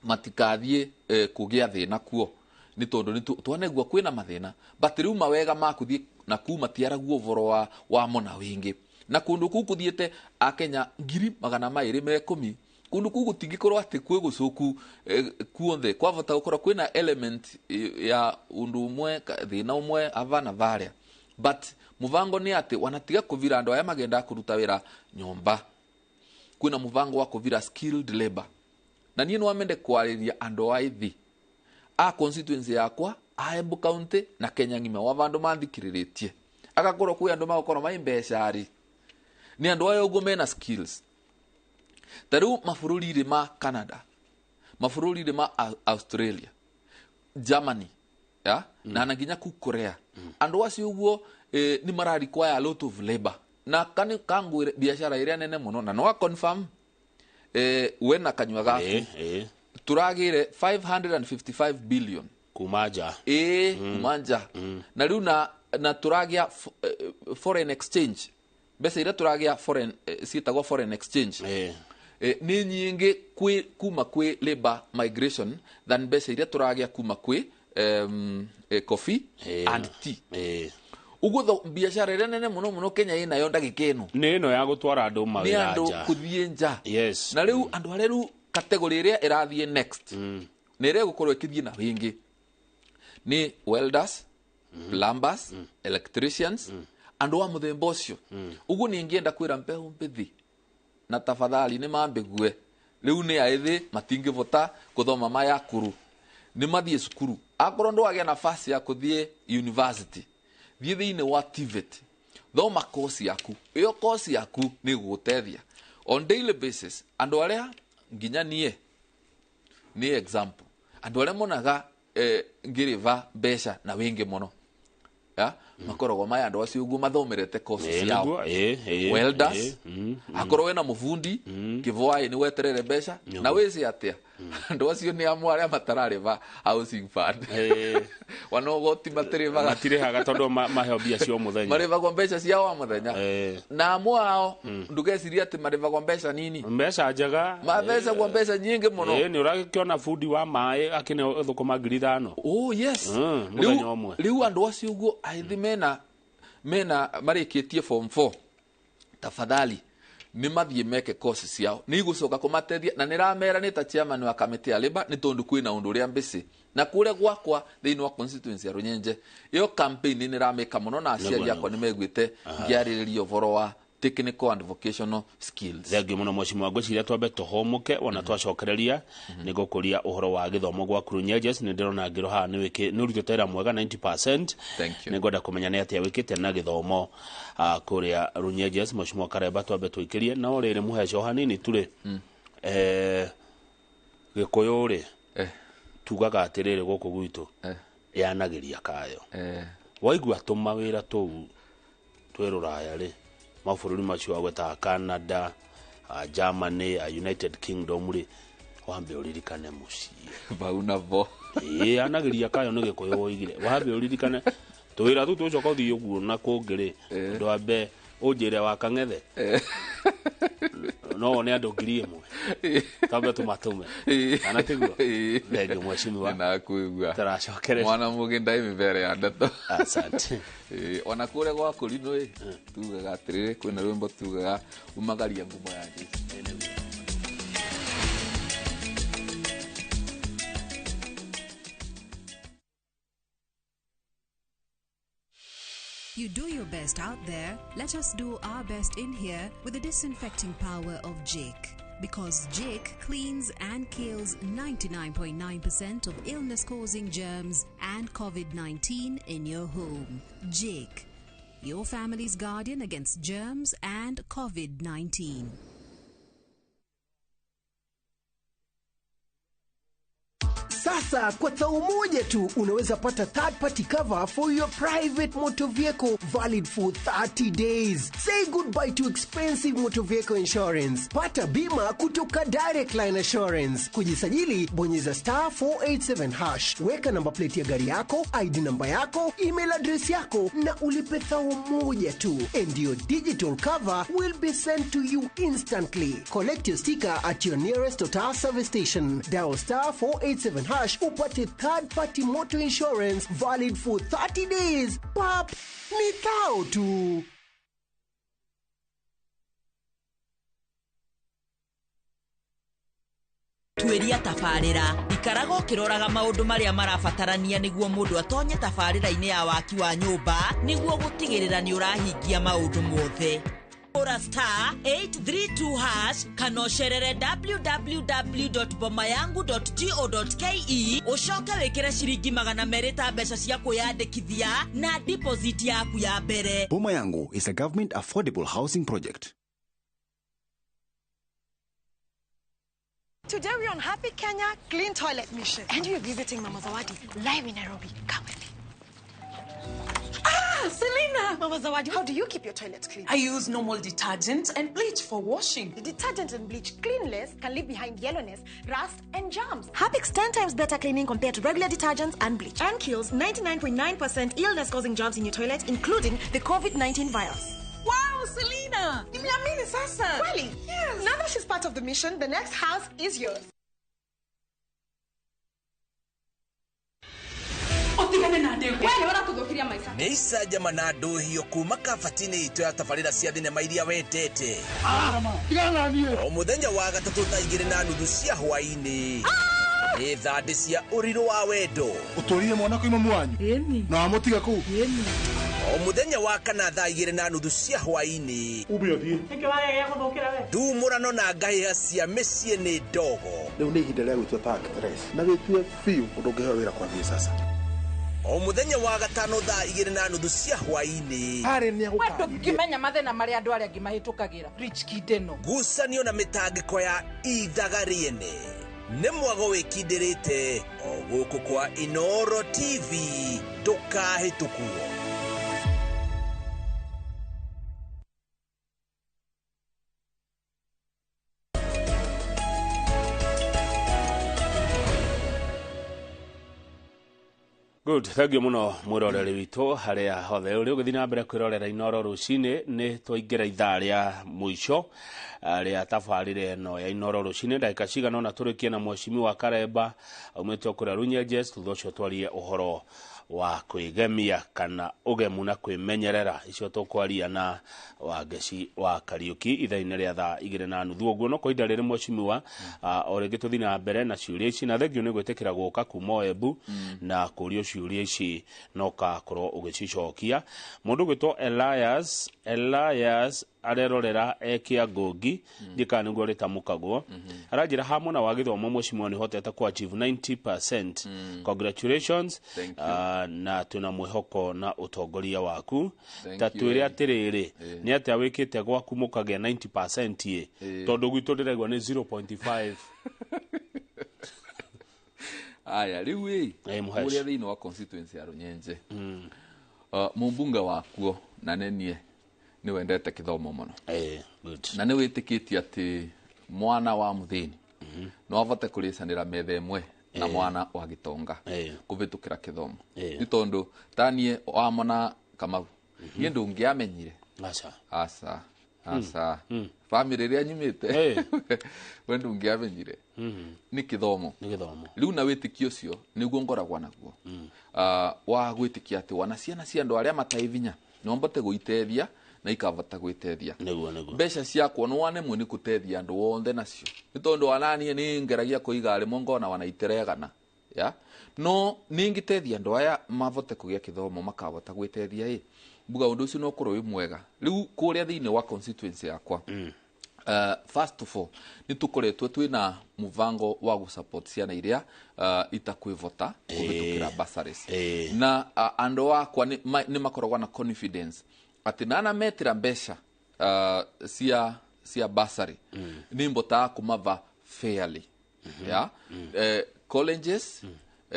matikathiĩ kũgĩa thĩna kuo, nĩ tondũ nĩ twanegua kwĩna mathĩna, but rĩu mawega ma kũthiĩ na kuu matiaraguo ũboro wa mona wĩngĩ. Na kũndũ kũu kũthiĩte akenya 210,000, kũndũ kũu gũtingĩkorwo atĩ kwĩ gũcũku kuothe, kwavota gũkorwo kwĩna element ya ũndũ ũmwe thĩna ũmwe ava na varĩa, but mũbango nĩ atĩ wanatiga kũvira andũ aya magendaga kũruta wĩra nyũmba, kwĩna mũbango wa kũvira skilled labor. Na niĩ nĩwamende kwarĩria andũ a ithi a constituency yakwa a Embu County na Kenya ng'ima, wa vandũ manthikĩrĩrĩtie, agakorwo kwĩ andũ magũkorwo mai mbeca-rĩ, nĩ andũ aya ũguo mena skills. Ta rĩu mabũrũri-inĩ ma Canada, mabũrũri-inĩ ma Australia, Germany ya? Na nginya ku Korea, andũ acio ũguo nĩ mara require a lot of labor, na kani kangwĩre biacara ĩrĩa nene mũno, na no confirm we na kanyua gaku, tũragĩre 555 billion kuma nja. Ĩĩ, kuma nja. Na rĩu na tũragĩa foreign exchange, mbeca iria tũragĩa foreign, ciĩtagwo foreign exchange, nĩ nyingĩ kuma kwĩ labor migration than mbeca iria tũragĩa kuma kwĩ coffee and tea. Ũguo biacara ĩrĩa nene mũno mũno Kenya ĩnayo ndagĩka ĩno nĩ ĩno ya gũtwara andũ nĩ mawĩra andũ nja. Kũthiĩ nja. Na rĩu andũ arĩa rĩu category ĩrĩa ĩrathiĩ next na ĩrĩa ĩgũkorwo ĩkĩthiĩ na wĩngĩ nĩ welders, plumbers, electricians, andũ a mũthemba ũcio. Ũguo nĩ ingĩenda kwĩra mbeũ mbĩthi. Na tafadhali nĩ mambĩgue rĩu nĩ aĩthĩ matingĩbota gũthoma maya akũrũ nĩ mathiĩ cukuru akorwo ndwagĩa nafasi ya kũthiĩ university thiĩ thĩinĩ wa TVET thoma course yaku ĩyo course yaku nĩ gũgũteithia on daily basis. Andũ arĩa nginya niĩ nĩ example andũ arĩa monaga ngĩrĩva mbeca na wĩngĩ mũno ya makoragwo maya andũ acio ũguo mathomerete course ciao welders akorwo wĩna mũbundi kĩvoai nĩ weterere mbeca na wĩci atĩa andũ acio nĩ amwe arĩa matararĩva housing fund wanogoti matirĩvaga matirĩhaga tondũ maheo mbia cia mũthenya marĩvagwo mbeca cia o mũthenya na amwe ao ndũgecirie atĩ marĩvagwo mbeca nini mbeca njega mabecagwo mbeca nyingĩ mũno nĩ ũrakĩona bundi wa maĩ akĩneo thũkũma 5,000. Oh yes mũthenya ũmwe rĩu andũ acio ũguo aithi mena marĩkĩtie form 4 tafadhali nĩ mathiĩ meke course ciao nĩ igũcoka kũmateithia na nĩramera nĩ ta chairman wa kamĩtĩ ya labor nĩ tondũ kwĩna ũndũ ũrĩa mbĩcĩ na kũrĩa gwakwa thĩinĩ wa constituency ya Runyenje ĩyo campaign nĩ nĩramĩka mũno na aciari akwa nĩ meguĩte ngĩarĩrĩria ũhoro wa technical and vocational skills. Thengiũ mũno mheshimiwa ngwĩciria twambe tũhũmũke wona twacokereria nĩ gũkũria ũhoro wa gĩthomo gwaku Runyenjes nĩ ndĩrona ngĩro haha nĩ ũrutĩte wĩra mwega 90% nĩ ngwenda kũmenya nĩ atĩa wĩkĩte na gĩthomo kũrĩa Runyenjes. Mheshimiwa Karemba twambe tũikĩrie no rĩrĩ mũheco hanini tu rĩ Gĩkũyũ rĩ tugaga atĩrĩrĩ gũkũ gwitũ yanagĩria kayo waigua tũmawĩra tũu twĩ rũraya rĩ mabũrũri macio agwetaga Canada, Germany, United Kingdom rĩ wambe ũririkane mũciĩ bau nabo anagĩria kayo nĩ Gĩkũyũ woigire wambe ũririkane tũwĩra tu tũcoka ũthiĩ ũguo na kũngĩ rĩ ũndũ wambe ũnjĩre wa kang'ethe no wone andũ 1,000 twambe tũmatũme kana tiguo thengiũ mheshimiwa nakuigua tũracokereria mwana mũgĩnda mĩbere ya ndeto asante ona kũrĩa gwa kũrinũ ĩ tugaga atĩrĩrĩ kwĩna rwĩmbo tugaga umagaria ngumo ya Jesũ. You do your best out there, let us do our best in here with the disinfecting power of Jik. Because Jik cleans and kills 99.9% of illness-causing germs and COVID-19 in your home. Jik, your family's guardian against germs and COVID-19. Sasa kwa thao moja tu unaweza pata third party cover for your private motor vehicle valid for 30 days. Say goodbye to expensive motor vehicle insurance. Pata bima kutoka Direct Line Assurance. Kujisajili bonyeza star 487 hash. Weka namba plate ya gari yako, ID namba yako, email address yako na ulipe thao moja tu. And your digital cover will be sent to you instantly. Collect your sticker at your nearest Total service station. Dial star 487 hash upate third party motor insurance valid for 30 days. Pap, ni thao tu. Tuĩria tabarĩra ikaraga ũkĩroraga maũndũ marĩa marabatarania nĩguo mũndũ atonye tabarĩra-inĩ ya waki wa nyũmba nĩguo gũtigĩrĩra nĩ ũrahingia maũndũ mothe. Ora star 832 hash kana ũcerere www.bomayangu.go.ke ũcoke wĩkĩre ciringi 200 ta mbeca cia kwĩyandĩkithia na deposit yaku ya mbere. Boma Yangu is a government affordable housing project. Today we're on Happy Kenya Clean Toilet Mission and we're visiting Mama Zawadi live in Nairobi. Come with me. Ah, Selena! Mama Zawadi, how do you keep your toilet clean? I use normal detergent and bleach for washing. The detergent and bleach cleanless can leave behind yellowness, rust, and germs. Harpic's 10 times better cleaning compared to regular detergents and bleach. And kills 99.9% illness-causing germs in your toilet, including the COVID-19 virus. Wow, Selena! Nimeamini sasa! Really? Yes! Now that she's part of the mission, the next house is yours. Nĩ icanjama na ndũhio kuma kabati-inĩ itũ ya tabarĩra cia thinema iria wendete o mũthenya wa gatatũ thaa 2:30 cia hwaĩ-inĩ nĩ thandĩ cia ũrirũ wa wendo ũtũrire mwana kuima mwanyu na wamũtiga kũu. O muthenya wa kana thaa 2:30 cia hwaini. Ume uthie. Nĩkĩ wagĩa gũthũkĩra we? Ndumũrano na ngahĩha cia mĩciĩ nĩ ndogo. Rĩu nĩ ihinda rĩa gwĩtua ta actress. Na wĩtue biũ ũndũ ũngĩheo wĩra kwambia sasa. O muthenya wa gatano thaa 2:30 cia hwaini. Harĩ nĩ We ndũngĩmenya mathĩna marĩa andũ arĩa angĩ mahĩtũkagĩra. Rich kid ĩno. Ngucanio na mĩtangĩko ya ithaga rĩene. Nĩ mwago wĩkindĩrĩte o gũkũ kwa Inooro TV ndũkahĩtũkwo. Good, thank you muno mwiroreri witũ harĩa hothe ũrĩ ũgĩthiĩ na mbere kwĩrorera Inooro rũcinĩ. Nĩ twaingĩra ithaa rĩa mũico rĩa tabarĩra ĩno ya Inooro rũcinĩ. Ndagĩka cigana ũna tũrĩkie na mheshimiwa Karemba aumĩte o kũrĩa Runyenjes. Thutha ũcio twarie ũhoro wa kwĩgemia kana ũgemu na kwĩmenyerera. Icio tũkwaria na Wangeci wa Kariũki ithaa-inĩ rĩa thaa 2:30 ũguo. No kwa ihinda rĩrĩ mheshimiwa, o rĩngĩ tũthiĩ na mbere na ciũria ici, na thengio nĩ gwĩtĩkĩra gũka kuma Embu na kũrio ciũria ici no ũgakorwo ũgĩcicokia. Mũndũ ũgwĩtwo Elias arerorera e Kĩangũngi, ndiĩ kana nĩguo rĩtamũkagwo. Aranjĩra ha mwena wa gĩthomo mheshimiwa nĩ ũhotete kũ achieve 90%. Congratulations. Thank you. Na twĩna mwĩhoko na ũtongoria waku. Thank Ta you, twĩre Eli. atĩrĩrĩ, nĩ atĩa wĩkĩte gwaku mũkagĩa 90% ĩ? Tondũ gwitũ ndĩraigua nĩ 0.5. Aya rĩu ĩ Mũhesh. ũrĩa thĩinĩ wa constituency ya Runyenje, mũmbunge wakuo na nenie nĩ wendete kĩthomo mũno. Good. Na nĩ wĩtĩkĩtie atĩ mwana wa mũthĩni no avote kũrĩcanĩra metha ĩmwe na mwana wa gĩtonga kũvĩtũkĩra kĩthomo. Nĩ tondũ taniĩ wamona Kamau, niĩ ndũngĩamenyire. Aca. Aca, aca. Bamĩrĩ ĩrĩa nyumĩte, we ndũngĩamenyire. Nĩ kĩthomo. Nĩ gĩthomo. Rĩu na wĩtĩkio ũcio nĩguo ngoragwo naguo, wa gwĩtĩkia atĩ wana ciana cia andũ arĩa matarĩ vinya no mbote gũiteithia na ikavota gwĩteithia. Nĩguo. Mbeca ciakwa no wanemwe nĩ gũteithia andũ othe nacio, nĩ tondũ wananiĩ nĩ ngeragia kũiga rĩmwe ngona wanaiteregana ya no nĩngĩteithia andũ aya mavote kũgĩa kĩthomo makavota gwĩteithia ĩ mbuga ũndũ ũcio no ũkorwo wĩ mwega. Rĩu kũrĩa thĩinĩ wa constituency yakwa, first of all nĩ tũkoretwo twĩna mũbango wa gũsupport ciana iria itakwĩvota kũhĩtũkĩra bursaries. Na andũ akwa nĩ makoragwo na confidence atĩ nana metĩra mbeca cia bursary nĩ mbotaga kũmava fairly. Ya colleges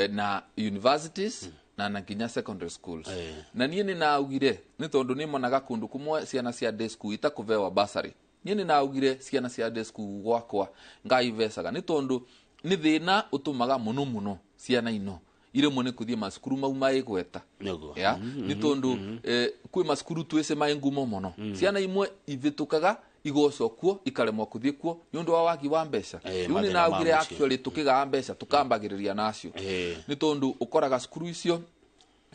na universities na nginya secondary schools. Na niĩ nĩ naugire, nĩ tondũ nĩ monaga kũndũ kũmwe ciana cia day school itakũvewa bursary, niĩ nĩ naugire ciana cia day school gwakwa ngaivecaga, nĩ tondũ nĩ thĩna ũtũmaga mũno mũno ciana ino iremwo nĩ kũthiĩ macukuru mau maĩgweta. Ya nĩ tondũ kwĩ macukuru twĩce maĩ ngumo mũno, ciana imwe ivĩtũkaga igocwo kuo ikaremwo kũthiĩ kuo nĩ ũndũ wa wagi wa mbeca. Rĩu nĩ Mathĩna ma naugire mũciĩ. actually tũkĩgaa mbeca tũkambagĩrĩria nacio, nĩ tondũ ũkoraga cukuru icio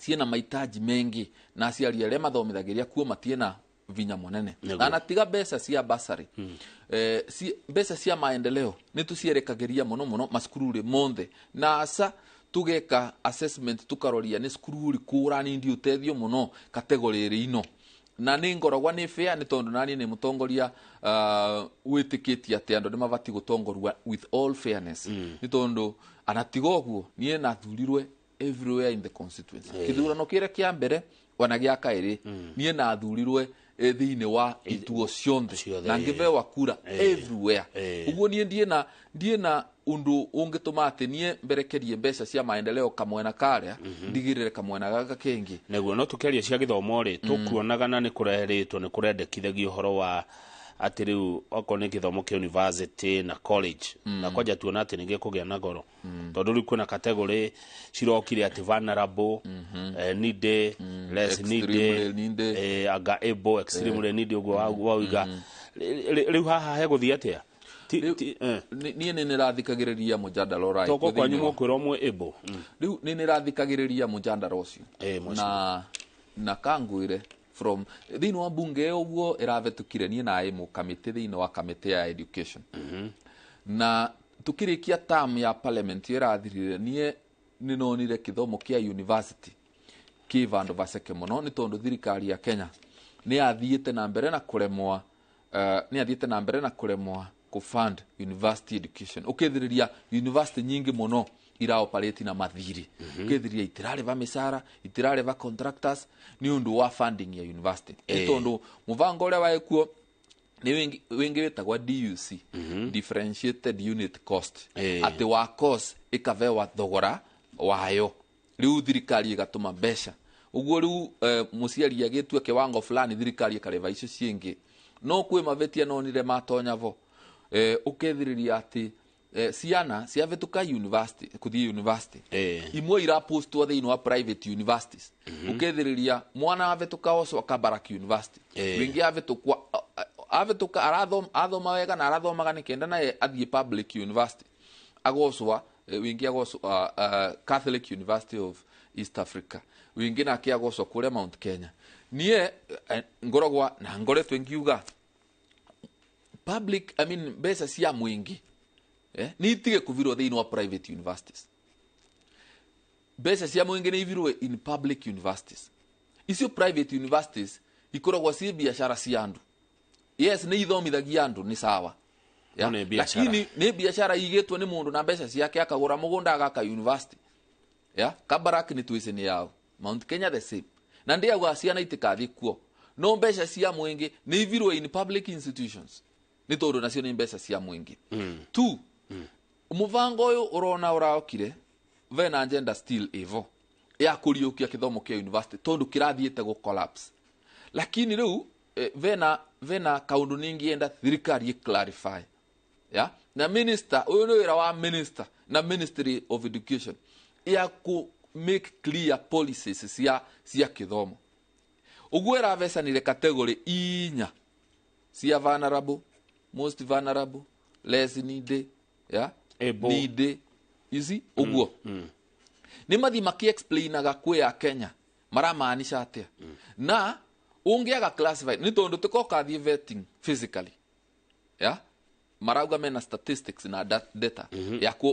ciĩna mahitaji mengi na aciari arĩa mathomithagĩria kuo matiĩna vinya mũnene. Na natiga mbeca cia bursary, mbeca cia maendeleo nĩ tũcierekagĩria mũno mũno macukuru-rĩ monthe, na aca tũgeka assessment tũkaroria nĩ cukuru ũrĩkũ ũranindi ũteithio mũno category ĩrĩ ino. Na nĩ ngoragwa nĩ fair, nĩ tondũ naniĩ nĩ mũtongoria wĩtĩkĩtie atĩ andũ nĩ mabatiĩ gũtongorua with all fairness. Nĩ tondũ anatiga ũguo niĩ nathurirwe everywhere in the constituency. Kĩthurano kĩrĩa kĩa mbere ona gĩa kaĩrĩ niĩ nathurirwe thĩinĩ wa ituo cionthe na ngĩvewa kura everywhere. Ũguo niĩ ndiĩna ũndũ ũngĩtũma atĩ niĩ mberekerie mbeca cia maendeleo kamwena karĩa ndigĩrĩre kamwena gaka kĩngĩ. Nĩguo. No tũkĩaria cia gĩthomo rĩ, tũkuonaga na nĩ kũrerĩtwo nĩ kũrendekithagio ũhoro wa atĩ rĩu okorwo nĩ gĩthomo kĩa university na college, na kwanja tuona atĩ nĩ gĩkũgĩa na goro, tondũ rĩu kwĩna category cirokire atĩ vulnerable, needy, less needy, anga able, extremely needy, ũguo wauga. Rĩu haha hegũthiĩ atĩa? Niĩ nĩ nĩrathikagĩrĩria mũjadala ũraĩ toko kwanyu mũkwĩrwo mwĩ able. Rĩu nĩ nĩrathikagĩrĩria mũjadala ũcio na kangwĩre from thĩinĩ wa bunge ũguo ĩrahetũkire, niĩ na ĩmũ kamĩtĩ thĩinĩ wa kamĩtĩ ya education, na tukĩrĩkia term ya parliament ĩrathirire, niĩ nĩnonire kĩthomo kĩa university ki vandu vaceke muno ni tondu thirikari ya Kenya ni yathiite na mbere na kuremwa ku fund university education. Ukethiriria university nyingi muno ira operate na mathiri. Ukethiriria itirareva misara, itirareva contractors ni undu wa funding ya university. Ni tondu muvango uria waekuo ni wingi witagwa DUC, differentiated unit cost. Ati wa course ikavewa thogora wayo riu thirikari igatuma mbeca uguo riu muciari agitua kiwango fulani thirikari ikareva icio ciingi no kwi mavetia nonire matonya vo. Ukethiriria ati ciana ciavituka university kuthii university imwe irapostwo thiini wa private universities. Ukethiriria mwana avituka oco Kabarak University, wingi avitukwa avituka arathoma wega na arathomaga ni kenda naye athie public university agocwa wingi agocwa Catholic University of East Africa, wingi nake agocwa kuria Mount Kenya. Nie ngorogwa na ngoretwe ngiuga public, I mean mbeca cia mwingi ni itige kuvirwo thiini wa private universities. Mbeca cia mwingi ni ivirwe in public universities. Icio private universities ikoragwo ci biashara cia andu. Yes, ni ithomithagia andu ni sawa ya? Lakini ni biashara igetwo ni mundu na mbeca ciake akagura mugunda agaka university ya Kabarak ni tuice ni yao, Mount Kenya the same. Na ndiagwa ciana itikathi kuo no mbeca cia mwingi ni ivirwe in public institutions ni tondu nacio ni mbeca cia mwingi. Two, muvango uyu urona uraokire vena agenda still ivo ya kuriukia kithomo kia university tondu kirathiite gu collapse. Lakini riu vena kaundu ningienda thirikari clarify ya na minister uyu ni wira wa minister na Ministry of Education ya ku make clear policies cia kithomo. Uguo iravecanire category inya cia vulnerable, most vulnerable, less needy, ya needy, you see uguo ni mathi maki explainaga kwi ya Kenya maramaanisha atia. Na ungiaga classify ni tondu tikokathie vetting physically ya marauga mena statistics na data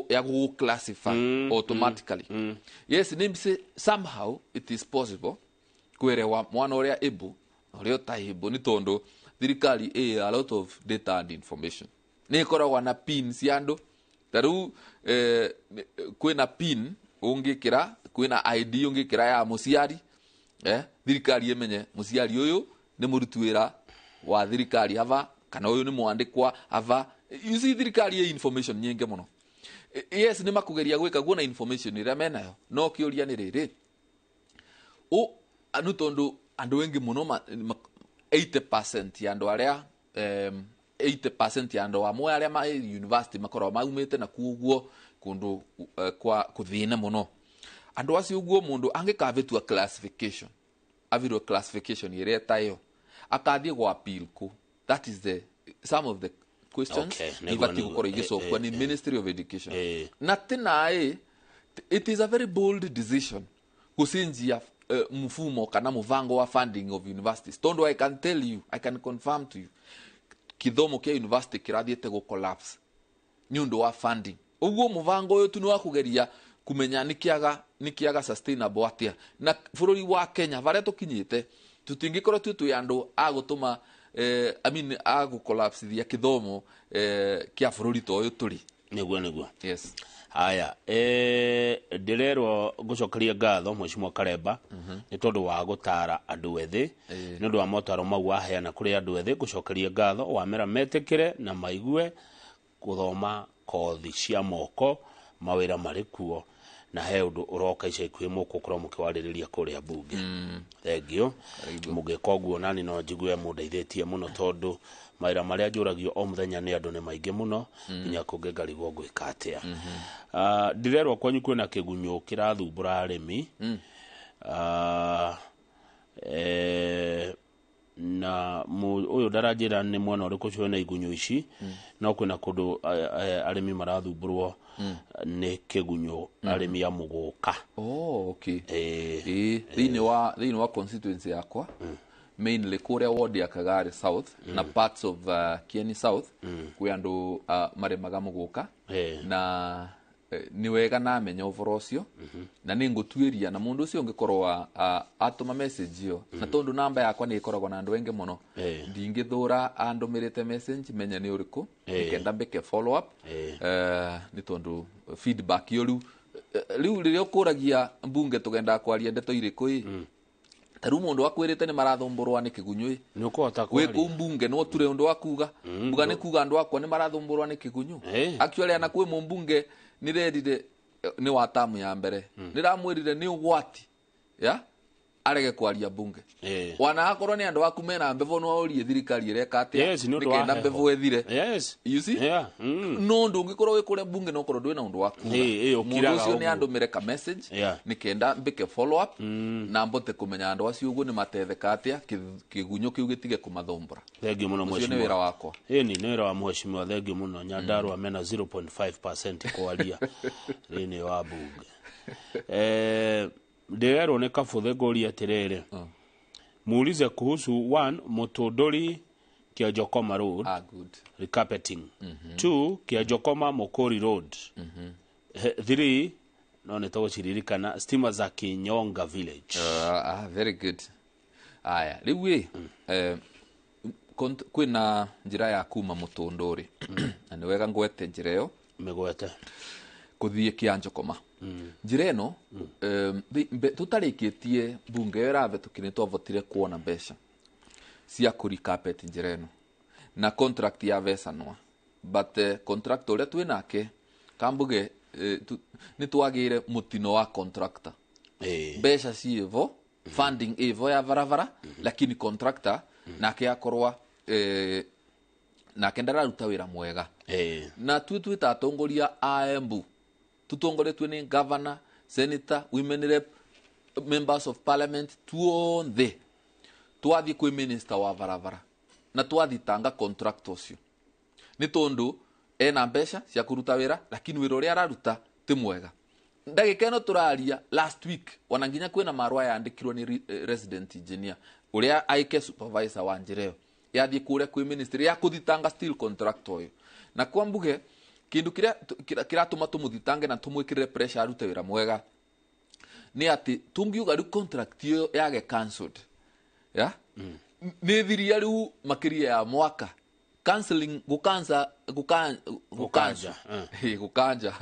ya ku classify automatically. Yes, nimse somehow it is possible kwerewa mwana uria ibu uria utaibu ni tondu thirikari a lot of data and information ni ikoragwa na pin cia andu taru kwina pin ungikira kwina ID ungikira ya muciari thirikari imenye muciari uyu ni muruti wira wa thirikari ava kana uyu ni mwandikwa ava. You see thirikari ye information nyingi muno. Yes, ni makugeria gwika guo na information iria menayo no kiuria ni riri o anu tondu andu wengi muno 80% ya andu aria 80% ya andu amwe aria ma university makorwo maumite na kuguo kundu kwa kuthina muno andu acio uguo mundu angikavitua classification avirwo classification iria tayo akathie gwa appeal ku. That is the some of the questions. Okay, ibati gukorwo igicokwo ni Ministry of Education. Na tinae it is a very bold decision gucinjia mfumo kana muvango wa funding of universities tondu I can tell you, I can confirm to you kithomo kia university kirathiite gu collapse ni undu wa funding. Uguo muvango uyu tu ni wa kugeria kumenya nikiaga sustainable atia na bururi wa Kenya varia tukinyite tutingikorwo tu twi andu a gutuma I mean a gu collapse thia kithomo kia bururi to uyu turi niguo. Yes. Haya, ndirerwo ngucokeria ngatho Mheshimiwa Karemba ni tondu wa gutara andu ethi ni undu wa motaro mau waheana kuri andu ethi. Ngucokeria ngatho wamera metikire na maigue guthoma kothi cia moko mawira mari kuo na he undu uroka ica ikuhi mugukorwo mukiwaririria kuria bunge. Thengio mungika uguo nani no njigue mundeithitie muno tondu mawira maria njuragio o muthenya ni andu ni maingi muno nginya kungi ngarigwo ngwika atia. Ndirerwo kwanyu kwina kigunyũ kirathumbura arimi na uyu ndaranjira ni mwena uriku cio na igunyũ ici no kwina kundu arimi marathumburwo ni kigunyũ arimi a muguka. Oh, okay. Thiini wa constituency yakwa mainly kuria ward ya Kagari South na parts of Kieni South kwi andu marimaga muguka na Nĩ wega namenya ũboro ũcio na nĩ ngũtuĩria na mũndũ ũcio ũngĩkorwo atũma message ĩyo na tondũ namba yakwa nĩ ĩkoragwo na andũ aingĩ mũno, ndingĩthũra andũmĩrĩte message menye nĩ ũrĩkũ, nĩkenda mbĩke follow up, nĩ tondũ feedback ĩyo rĩu rĩu rĩrĩa ũkũragia mbunge tũgendaga kwaria ndeto irĩkũ ĩ, ta rĩu mũndũ akwĩrĩte nĩ marathũmbũrwa nĩ kĩgunyũ ĩ, nĩ ũkũhota wĩ kũu mbunge no ture ũndũ wa kuga mbuga nĩ kuga andũ akwa nĩ marathũmbũrwa nĩ kĩgunyũ. Actually ana kwĩ mũmbunge nĩrerire nĩ wa tamu ya mbere nĩramwĩrire nĩ ũgwati ya arege kwaria mbunge, wana akorwo nĩ andũ aku mena mbevo no ũrie thirikari ĩreka atĩa nĩkenda mbevo ĩthire. Yes. You see? Yeah. No ndũ ũngĩkorwo wĩ kũrĩa mbunge no ũkorwo ndwĩ na ũndũ wa kuga. Mũndũ ũcio nĩ andũmĩre ka message nĩkenda mbĩke follow up na mbote kũmenya andũ acio ũguo nĩ matetheka atĩa kĩgunyũ kĩu gĩtige kũmathumbũra. Thengiũ mũno mheshimiwa. Ũcio nĩ wĩra wakwa. Ĩni nĩ wĩra wa mheshimiwa, thengiũ mũno. Nyandarua mena 0.5% kwaria thĩinĩ wa mbunge. Ndĩrerwo nĩ Kabuthe ngũrie atĩrĩrĩ, muulize kuhusu 1 Mutunduri Kianjokoma Road. Good. Recarpeting. 2 Kianjokoma Mukuri Road. 3 no nĩ tũgũciririkana stima za Kinyonga Village. Very good. Aya rĩu ĩ kwĩna njĩra ya kuma Mutunduri na nĩ wega ngwete njĩra ĩyo mĩgwete kũthiĩ Kianjokoma. Njĩra ĩno tũtarĩkĩtie mbunge ĩyo ĩrahetũkire nĩ twavotire kuona mbeca cia kũrecapet njĩra ĩno na contract ya vesanwa, but contract ũrĩa twĩ nake kambuge nĩ twagĩire mũtino wa contractor. Mbeca ciĩvo, funding ĩvo ya barabara, lakini contractor nake akorwa nake ndararuta wĩra mwega. Na tuĩ twĩta atongoria a Embu tutongoretwe nĩ governor, senator, women rep, members of parliament tuonthe twathiĩ kwĩ minister wa barabara na twathitanga contract ũcio nĩ tondũ ena mbeca cia kũruta wĩra lakini wĩra ũrĩa araruta ti mwega. Ndagĩka ĩno tũraria last week ona nginya kwĩna marũa yandĩkirwo nĩ resident engineer ũrĩa aike supervisor wa njĩra ĩyo yathiĩ kũrĩa kwĩ ministry ya kũthitanga still contract ũyũ. Na kwa mbuge kindu kiria kiratuma tumuthitange na tumwikirire pressure arute wira mwega ni ati tungiuga riu contract iyo yage cancelled ya ni thiria riu makiria ya mwaka cancelling gukanza gukanja gukanja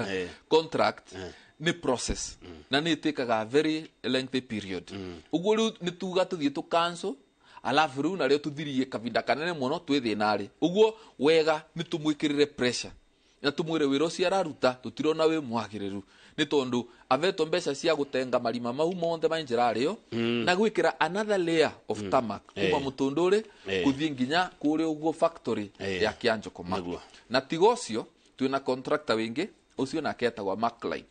contract ni process na ni itikaga very lengthy period. Uguo riu ni tuga tuthie tu cancel alafu riu nario tuthirie kavinda kanene muno twi thinari. Uguo wega ni tumwikirire pressure na tumwire wĩra ũcio araruta tũtirona wĩ mwagĩrĩru nĩ tondũ avetwo mbeca cia gũtenga marima mau monthe ma njĩra rĩo na gwĩkĩra another layer of tarmac kuma Mutunduri kũthiĩ nginya kũrĩa ũguo factory ya Kianjokoma. Na tiga ũcio twĩna contractor wĩngĩ ũcio nake etagwo Macline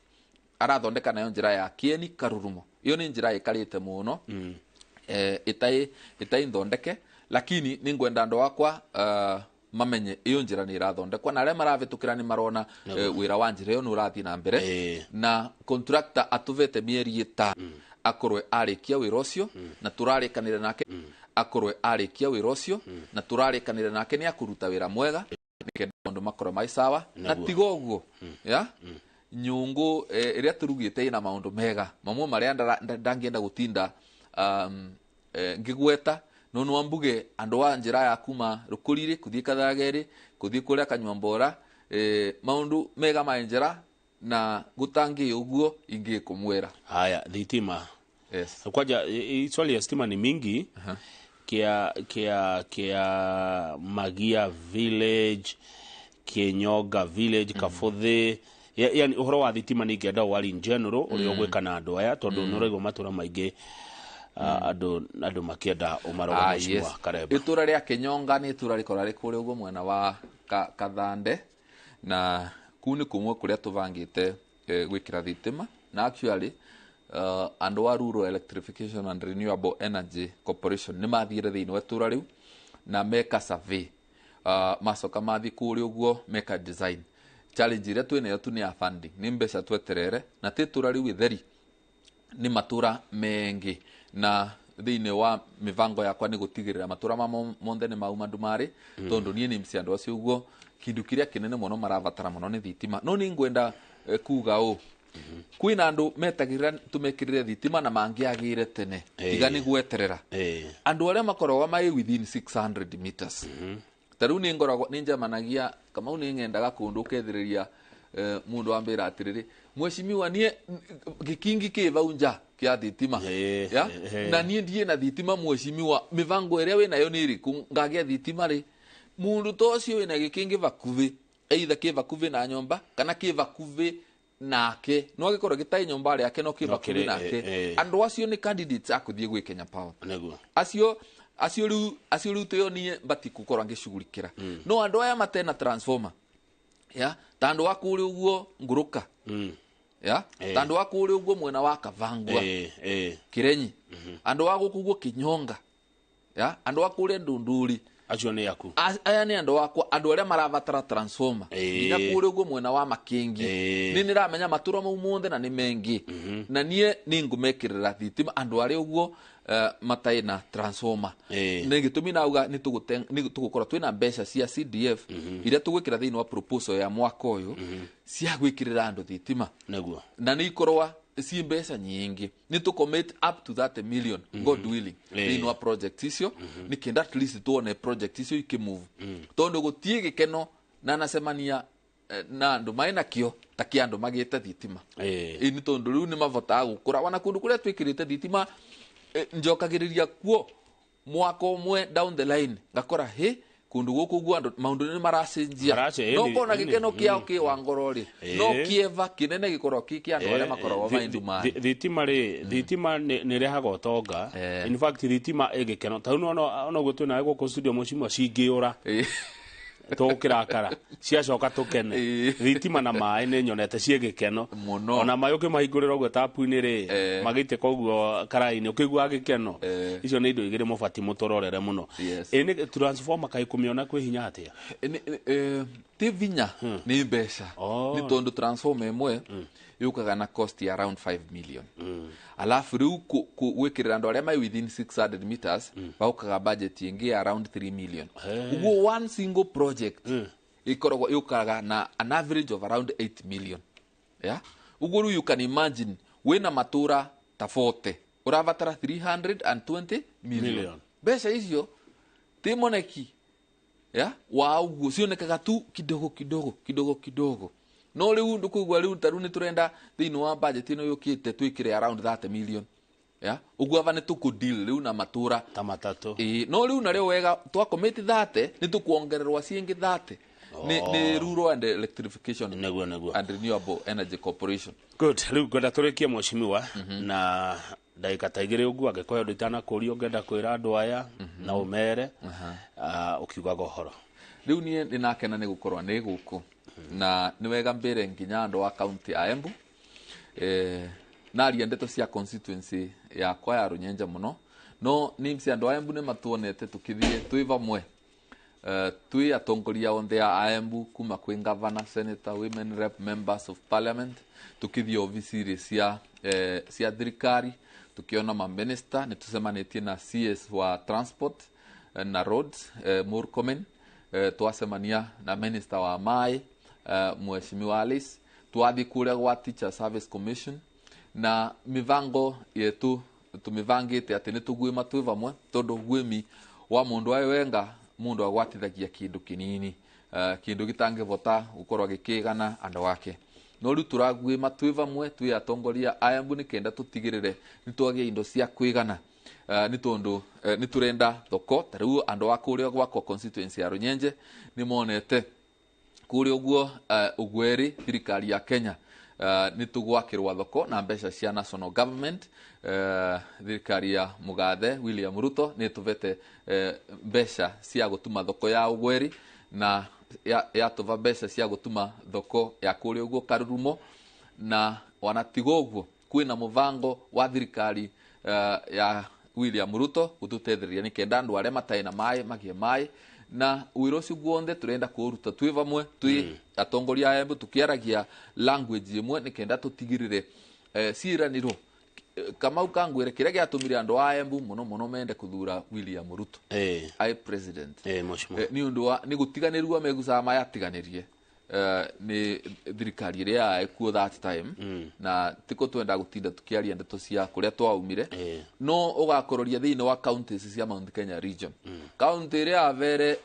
arathondeka nayo njĩra ya Kieni Karurumo. Iyo nĩ njĩra ĩkarĩte mũno ĩtai thondeke, lakini nĩ ngwenda andũ akwa mamenye iyo njĩra nĩ ĩrathondekwa na arĩa marahetũkĩra nĩ marona wĩra wa njĩra ĩyo nĩ ũrathiĩ na mbere na contractor atũvete mĩeri 5 akorwe arĩkia wĩra ũcio na tũrarĩkanĩra nake akorwe arĩkia wĩra ũcio na tũrarĩkanĩra nake nĩ akũruta wĩra mwega nĩkenda maũndũ makorwo mai sawa. Na tiga ũguo ya nyũngũ ĩrĩa tũrugĩte ĩna maũndũ mega mamwe marĩa ndangĩenda gũtinda ngĩgweta no no mbuge andũ a njĩra ya kuma Rũkũriri kũthiĩ Kathageri kũthiĩ kũrĩa Kanyuambora maũndũ mega ma njĩra na gũtangĩ ũguo ingĩ kũmwĩra. Haya thitima. Yes. Kwanja swali ya stima ni mingi. Kia Magia Village, Kienyoga Village, Kabuthe, yani ũhoro wa thitima nĩ ingĩenda wari in general ũrĩa ũgwĩka na andũ aya tondũ nĩ ũraigua matũra maingĩ andũ makĩenda ũmarora mheshimiwa Karemba. Itũra rĩa Kinyonga nĩ itũra rĩkoragwo rĩ kũrĩa ũguo mwena wa Kathande na kũu nĩ kũmwe kũrĩa tũbangĩte gwĩkĩra thitima na actually andũ a Rural Electrification and Renewable Energy Corporation nĩ mathiire thĩinĩ wa itũra rĩu na meka survey, macoka mathiĩ kũrĩa ũguo meka design. Challenge ĩrĩa twĩnayo tu nĩ ya funding, nĩ mbeca tweterere na ti itũra rĩu itheri nĩ matũra mengĩ na thĩinĩ wa mĩbango yakwa nĩ gũtigĩrĩra matũra ma monthe nĩ mauma ndumarĩ tondũ niĩ nĩ mci andũ acio ũguo kindu kĩrĩa kĩnene mũno marabatara mũno nĩ thitima. No nĩ ngwenda kuga ũ kwina andu metagirira tumekirire thitima na mangiagire tene tiga ni gweterera andu aria makoragwo mai within 600 meters. Ta riu ni ngoragwo ni njemanagia Kamau ni ngendaga kundu ukethiriria mundu ambira atiriri mweshimiwa nie gikingi ki vau nja kia thitima ya na nie ndie na thitima mweshimiwa mivango iria winayo ni iriku ngagia thitima ri mundu to ucio wina gikingi vakuvi either ki vakuvi na nyomba kana ki vakuvi nake no agikorwo gitai nyomba yake no ki vakuvi nake andu acio ni candidates akuthie gwi Kenya Power niguo acio riu tuyo nie bati gukorwo ngicugurikira no andu aya matena transformer ya ta andu a kuri uguo nguruka ya ta andu a kuri uguo mwena wa Kavangwa Kirenyi andu a guku uguo Kinyonga ya andu a kuri Ndunduri acio ni aku aya ni andu akwa andu aria marabatara transformer nginya kuri uguo mwena wa Makingi ni niramenya matura mau monthe na ni mengi na nie ni ngumekirira thitima andu aria uguo matai na transformer ni gitumi nauga ni tugukorwo twina mbeca cia CDF iria tugwikira thiini wa proposal ya mwaka uyu cia gwikirira andu thitima niguo na ni ikorwa si mbeca nyingi ni to commit up to 30 million God willing thiini wa project icio ni kenda at least tuone project icio ikimove tondu gutie gikeno na nacemania na andu mai nakio ta kia andu magite thitima ni tondu riu ni mavotaga gukura wana kundu kuria twikirite thitima njokagiriria kuo mwaka umwe down the line ngakora he kundu guku guo andu maundu ni maracenjia no kona gikeno kiao ki wa ngoro ri no kieva kinene gikorwo ki kia andu aria makoragwo maindu mai thitima ri thitima ni rehaga utonga in fact thitima igikeno ta no no guo twina guku studio mucimo cingiura tukirakara ciacoka tukene thitima na maĩ nĩ nyonete ciĩ gĩkeno ona maĩ ũkĩmahingũrĩra ũguo tapu-inĩ rĩ magĩitĩka ũguo karaĩ-inĩ ũkĩiguaga gĩkeno icio nĩ indo igĩrĩ mũbatiĩ mũtũrorere mũno. Ĩ nĩ transformer kaĩ kũmĩona kwĩ hinya atĩa? Ti vinya nĩ mbeca nĩ tondũ transformer ĩmwe yũkaga na cost ya around 5 million alafu riu gwikirira andu aria mai within 600 meters baukaga budget ingi ya around 3 million uguo one single project ikoragwo yukaga na an average of around 8 million ya uguo riu you can imagine wina matura ta 40 urabatara 320 million mbeca icio ti moneki ya wa uguo cionekaga tu kidogo kidogo kidogo kidogo no riu ndukuigua riu ta riu ni turenda thiini wa budget ino yukite twikire around 30 million ya uguo ava ni tuku deal riu na matura ta matatu no riu nario wega twa commit 30 ni tukuongererwa ciingi 30 ni Rural and Electrification niguo and Renewable Energy Corporation. Good riu ngwenda turikie mweshimiwa na ndagika ta igĩrĩ ũguo angĩkorwo ũndũ itanakũria ũngĩenda kwĩra andũ aya na ũmere ũkiugaga ũhoro. Riu niĩ nĩnakena nĩ gũkorwo nĩ gũkũ na nĩ wega mbere nginya andũ a kaunti ya Embu naria ndeto cia constituency yakwa ya Runyenje mũno no nĩ andũ a Embu nĩ matuonete tũkĩthiĩ twĩ vamwe twĩ atongoria onthe a Embu kuma kwĩ governor, senator, women rep, members of parliament tũkĩthiĩ obici cia thirikari tukiona ma minister nĩ tũcemanĩtie na CS wa transport na roads Murkomen twacemania na minister wa maĩ Mheshimiwa Alice twathi kuria gwa Teacher Service Commission na mivango yetu tumivangite ati ni tugwima twi vamwe tondu gwimi wa mundu ayo wenga mundu agwatithagia kindu kinini kindu gitangivota gukorwo gikigana andu ake no riu turagwima twi vamwe twi atongoria a Embu ni kenda tutigirire ni twagia indo cia kwigana ni tondu ni turenda thoko ta riu andu a kuria gwakwa constituency ya Runyenje ni monete kuria uguo ugweri thirikari ya Kenya ni tugwakirwa thoko na mbeca cia national government thirikari ya Mugathe William Ruto ni tuvete mbeca cia gutuma thoko ya ugweri na yatuva mbeca cia gutuma thoko ya kuria uguo Karurumo na wanatiga uguo kwina muvango wa thirikari ya William Ruto gututethereria ni kenda andu aria matai na mai magie mai na wira ucio guonthe turenda kuruta twi vamwe twi atongoria a Embu tukiaragia language imwe ni kenda tutigirire ciraniro Kamau kangwire kiria giatumire andu a Embu muno muno mende kuthura William Ruto ai president ni undu wa ni gutiganirua megucaga maya atiganirie Nĩ thirikari ĩrĩa yarĩ kuo that time, na tiko twenda gũtinda tũkĩaria ndeto cia kũrĩa twaumire, no ũgakororia thĩinĩ wa counties cia Mount Kenya region, county ĩrĩa yavere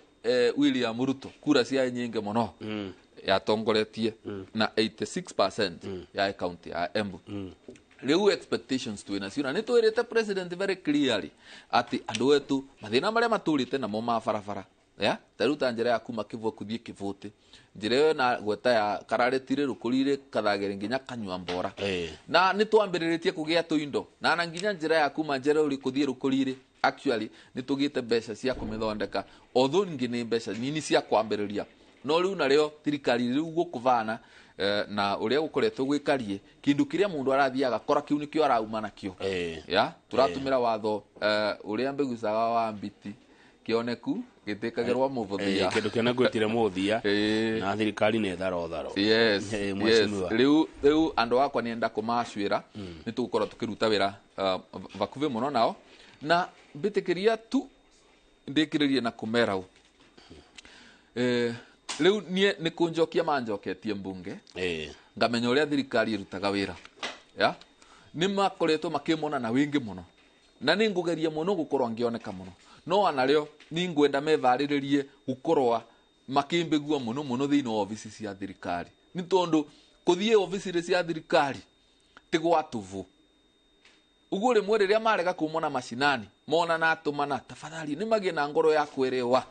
William Ruto kura cia nyingĩ mũno, yatongoretie na 86%, ya county ya Embu. Rĩu expectations twĩ nacio, na nĩ twĩrĩte president very clearly atĩ andũ etu mathĩna marĩa matũrĩte namo ma barabara, ya ta rĩu ta njĩra ya kuma Kĩvua kũthiĩ Kĩbũtĩ, njĩra ĩyo na gweta ya Kararĩtire, Rũkũrire, Kathagĩrĩ nginya Kanyua Mbora, na nĩ twambĩrĩrĩtie kũgĩa tũindo na nginya njĩra ya kuma Njereũri kũthiĩ Rũkũrire, actually nĩ tũgĩte mbeca cia kũmĩthondeka, although ningĩ nĩ mbeca nini cia kwambĩrĩria. No rĩu narĩo thirikari rĩu gũkũvana na ũrĩa gũkoretwo gwĩkarie, kĩndũ kĩrĩa mũndũ arathiĩ agakora kĩu nĩkĩo arauma nakĩo. Ya tũratũmĩra watho ũrĩa mbĩgucaga wa mbiti kĩoneku gĩtĩkagĩrwo mũbũthia. Kĩndũ kĩona gwĩtire mũthia na thirikari nĩ tharo tharo. Yes. Mheshimiwa. Rĩu andũ akwa nĩenda kũmacwĩra nĩ tũgũkorwo tũkĩruta wĩra vakuhĩ mũno nao, na mbĩtĩkĩria tu ndĩkĩrĩrie na kũmera ũ rĩu niĩ nĩ kũnjokia manjoketie mbunge, ngamenya ũrĩa thirikari ĩrutaga wĩra, ya nĩ makoretwo makĩmona na wĩngĩ mũno, na nĩ ngũgeria mũno gũkorwo ngĩoneka mũno, no anarĩo nĩ ngwenda mevarĩrĩrie gũkorwo makĩmbĩgua mũno mũno thĩinĩ wa obici cia thirikari, nĩ tondũ kũthiĩ obici cia thirikari ti gwa tũvũ. Ũguo rĩmwe rĩrĩa marega kumona macinani mona na atũmana, tafadhali nĩ magĩe na ngoro ya kwerewa,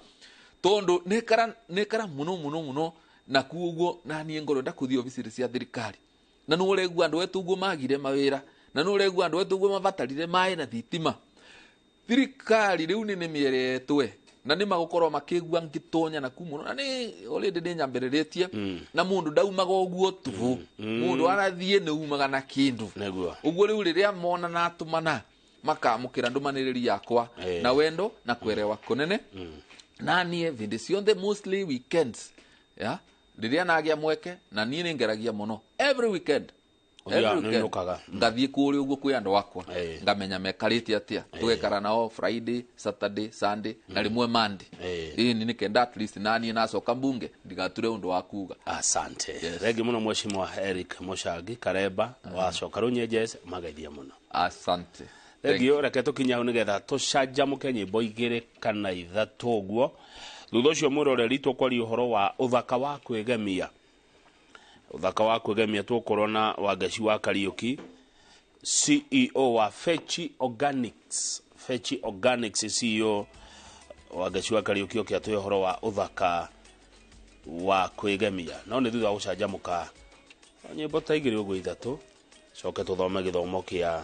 tondũ nĩkara nĩkara mũno mũno mũno na kuoguo na niĩ ngoro nda kũthiĩ obici cia thirikari, na nĩ ũregua andũ etu ũguo magire mawĩra, na nĩ ũregua andũ etu ũguo mabatarire maĩ na thitima. Thirikari rĩu nĩ nĩmĩeretwe na nĩ magũkorwo makĩgua ngĩtonya na ku mũno, na nĩ already nĩ nyambĩrĩrĩtie, na mũndũ ndaumaga ũguo tũvũ, mũndũ arathiĩ nĩ umaga na kĩndũ. Ũguo rĩu rĩrĩa mona na atũmana makamũkĩra ndũmanĩrĩri yakwa na wendo na kwerewa kũnene, na niĩ vĩndĩ cionthe, mostly weekends, ya rĩrĩa nagĩa mweke, na niĩ nĩ ngeragia mũno every weekend. Ũthiaga Every weekend. nĩũinũkaga. Ngathiĩ kũrĩa ũguo kwĩ andũ akwa, ngamenya mekarĩte atĩa, tũgekara nao Friday, Saturday, Sunday na rĩmwe Monday. Ĩni nĩ kenda at least naniĩ nacoka mbunge ndigature ũndũ wa kuga. Asante, thengi mũno Mheshimiwa Eric Mũchangi Karemba wacoka rũnyenjes mageithie mũno. Asante. Thengio. Reke tũkinye hau nĩgetha tũcanjamũke nyĩmbo igĩrĩ kana ithatũ ũguo. Thutha ũcio, mwĩroreri, tũkwaria ũhoro wa ũthaka wa kwĩgemia. Ũthaka wa kwĩgemia, tũgũkorwo na Wangeci wa Kariũki, CEO wa Fechi Organics. Fechi Organics CEO Wangeci wa Kariũki oke atũhe ũhoro wa ũthaka wa kwĩgemia, no nĩ thutha wa gũcanjamũka nyĩmbo ta igĩrĩ ũguo ithatũ, coke tũthome gĩthomo kĩa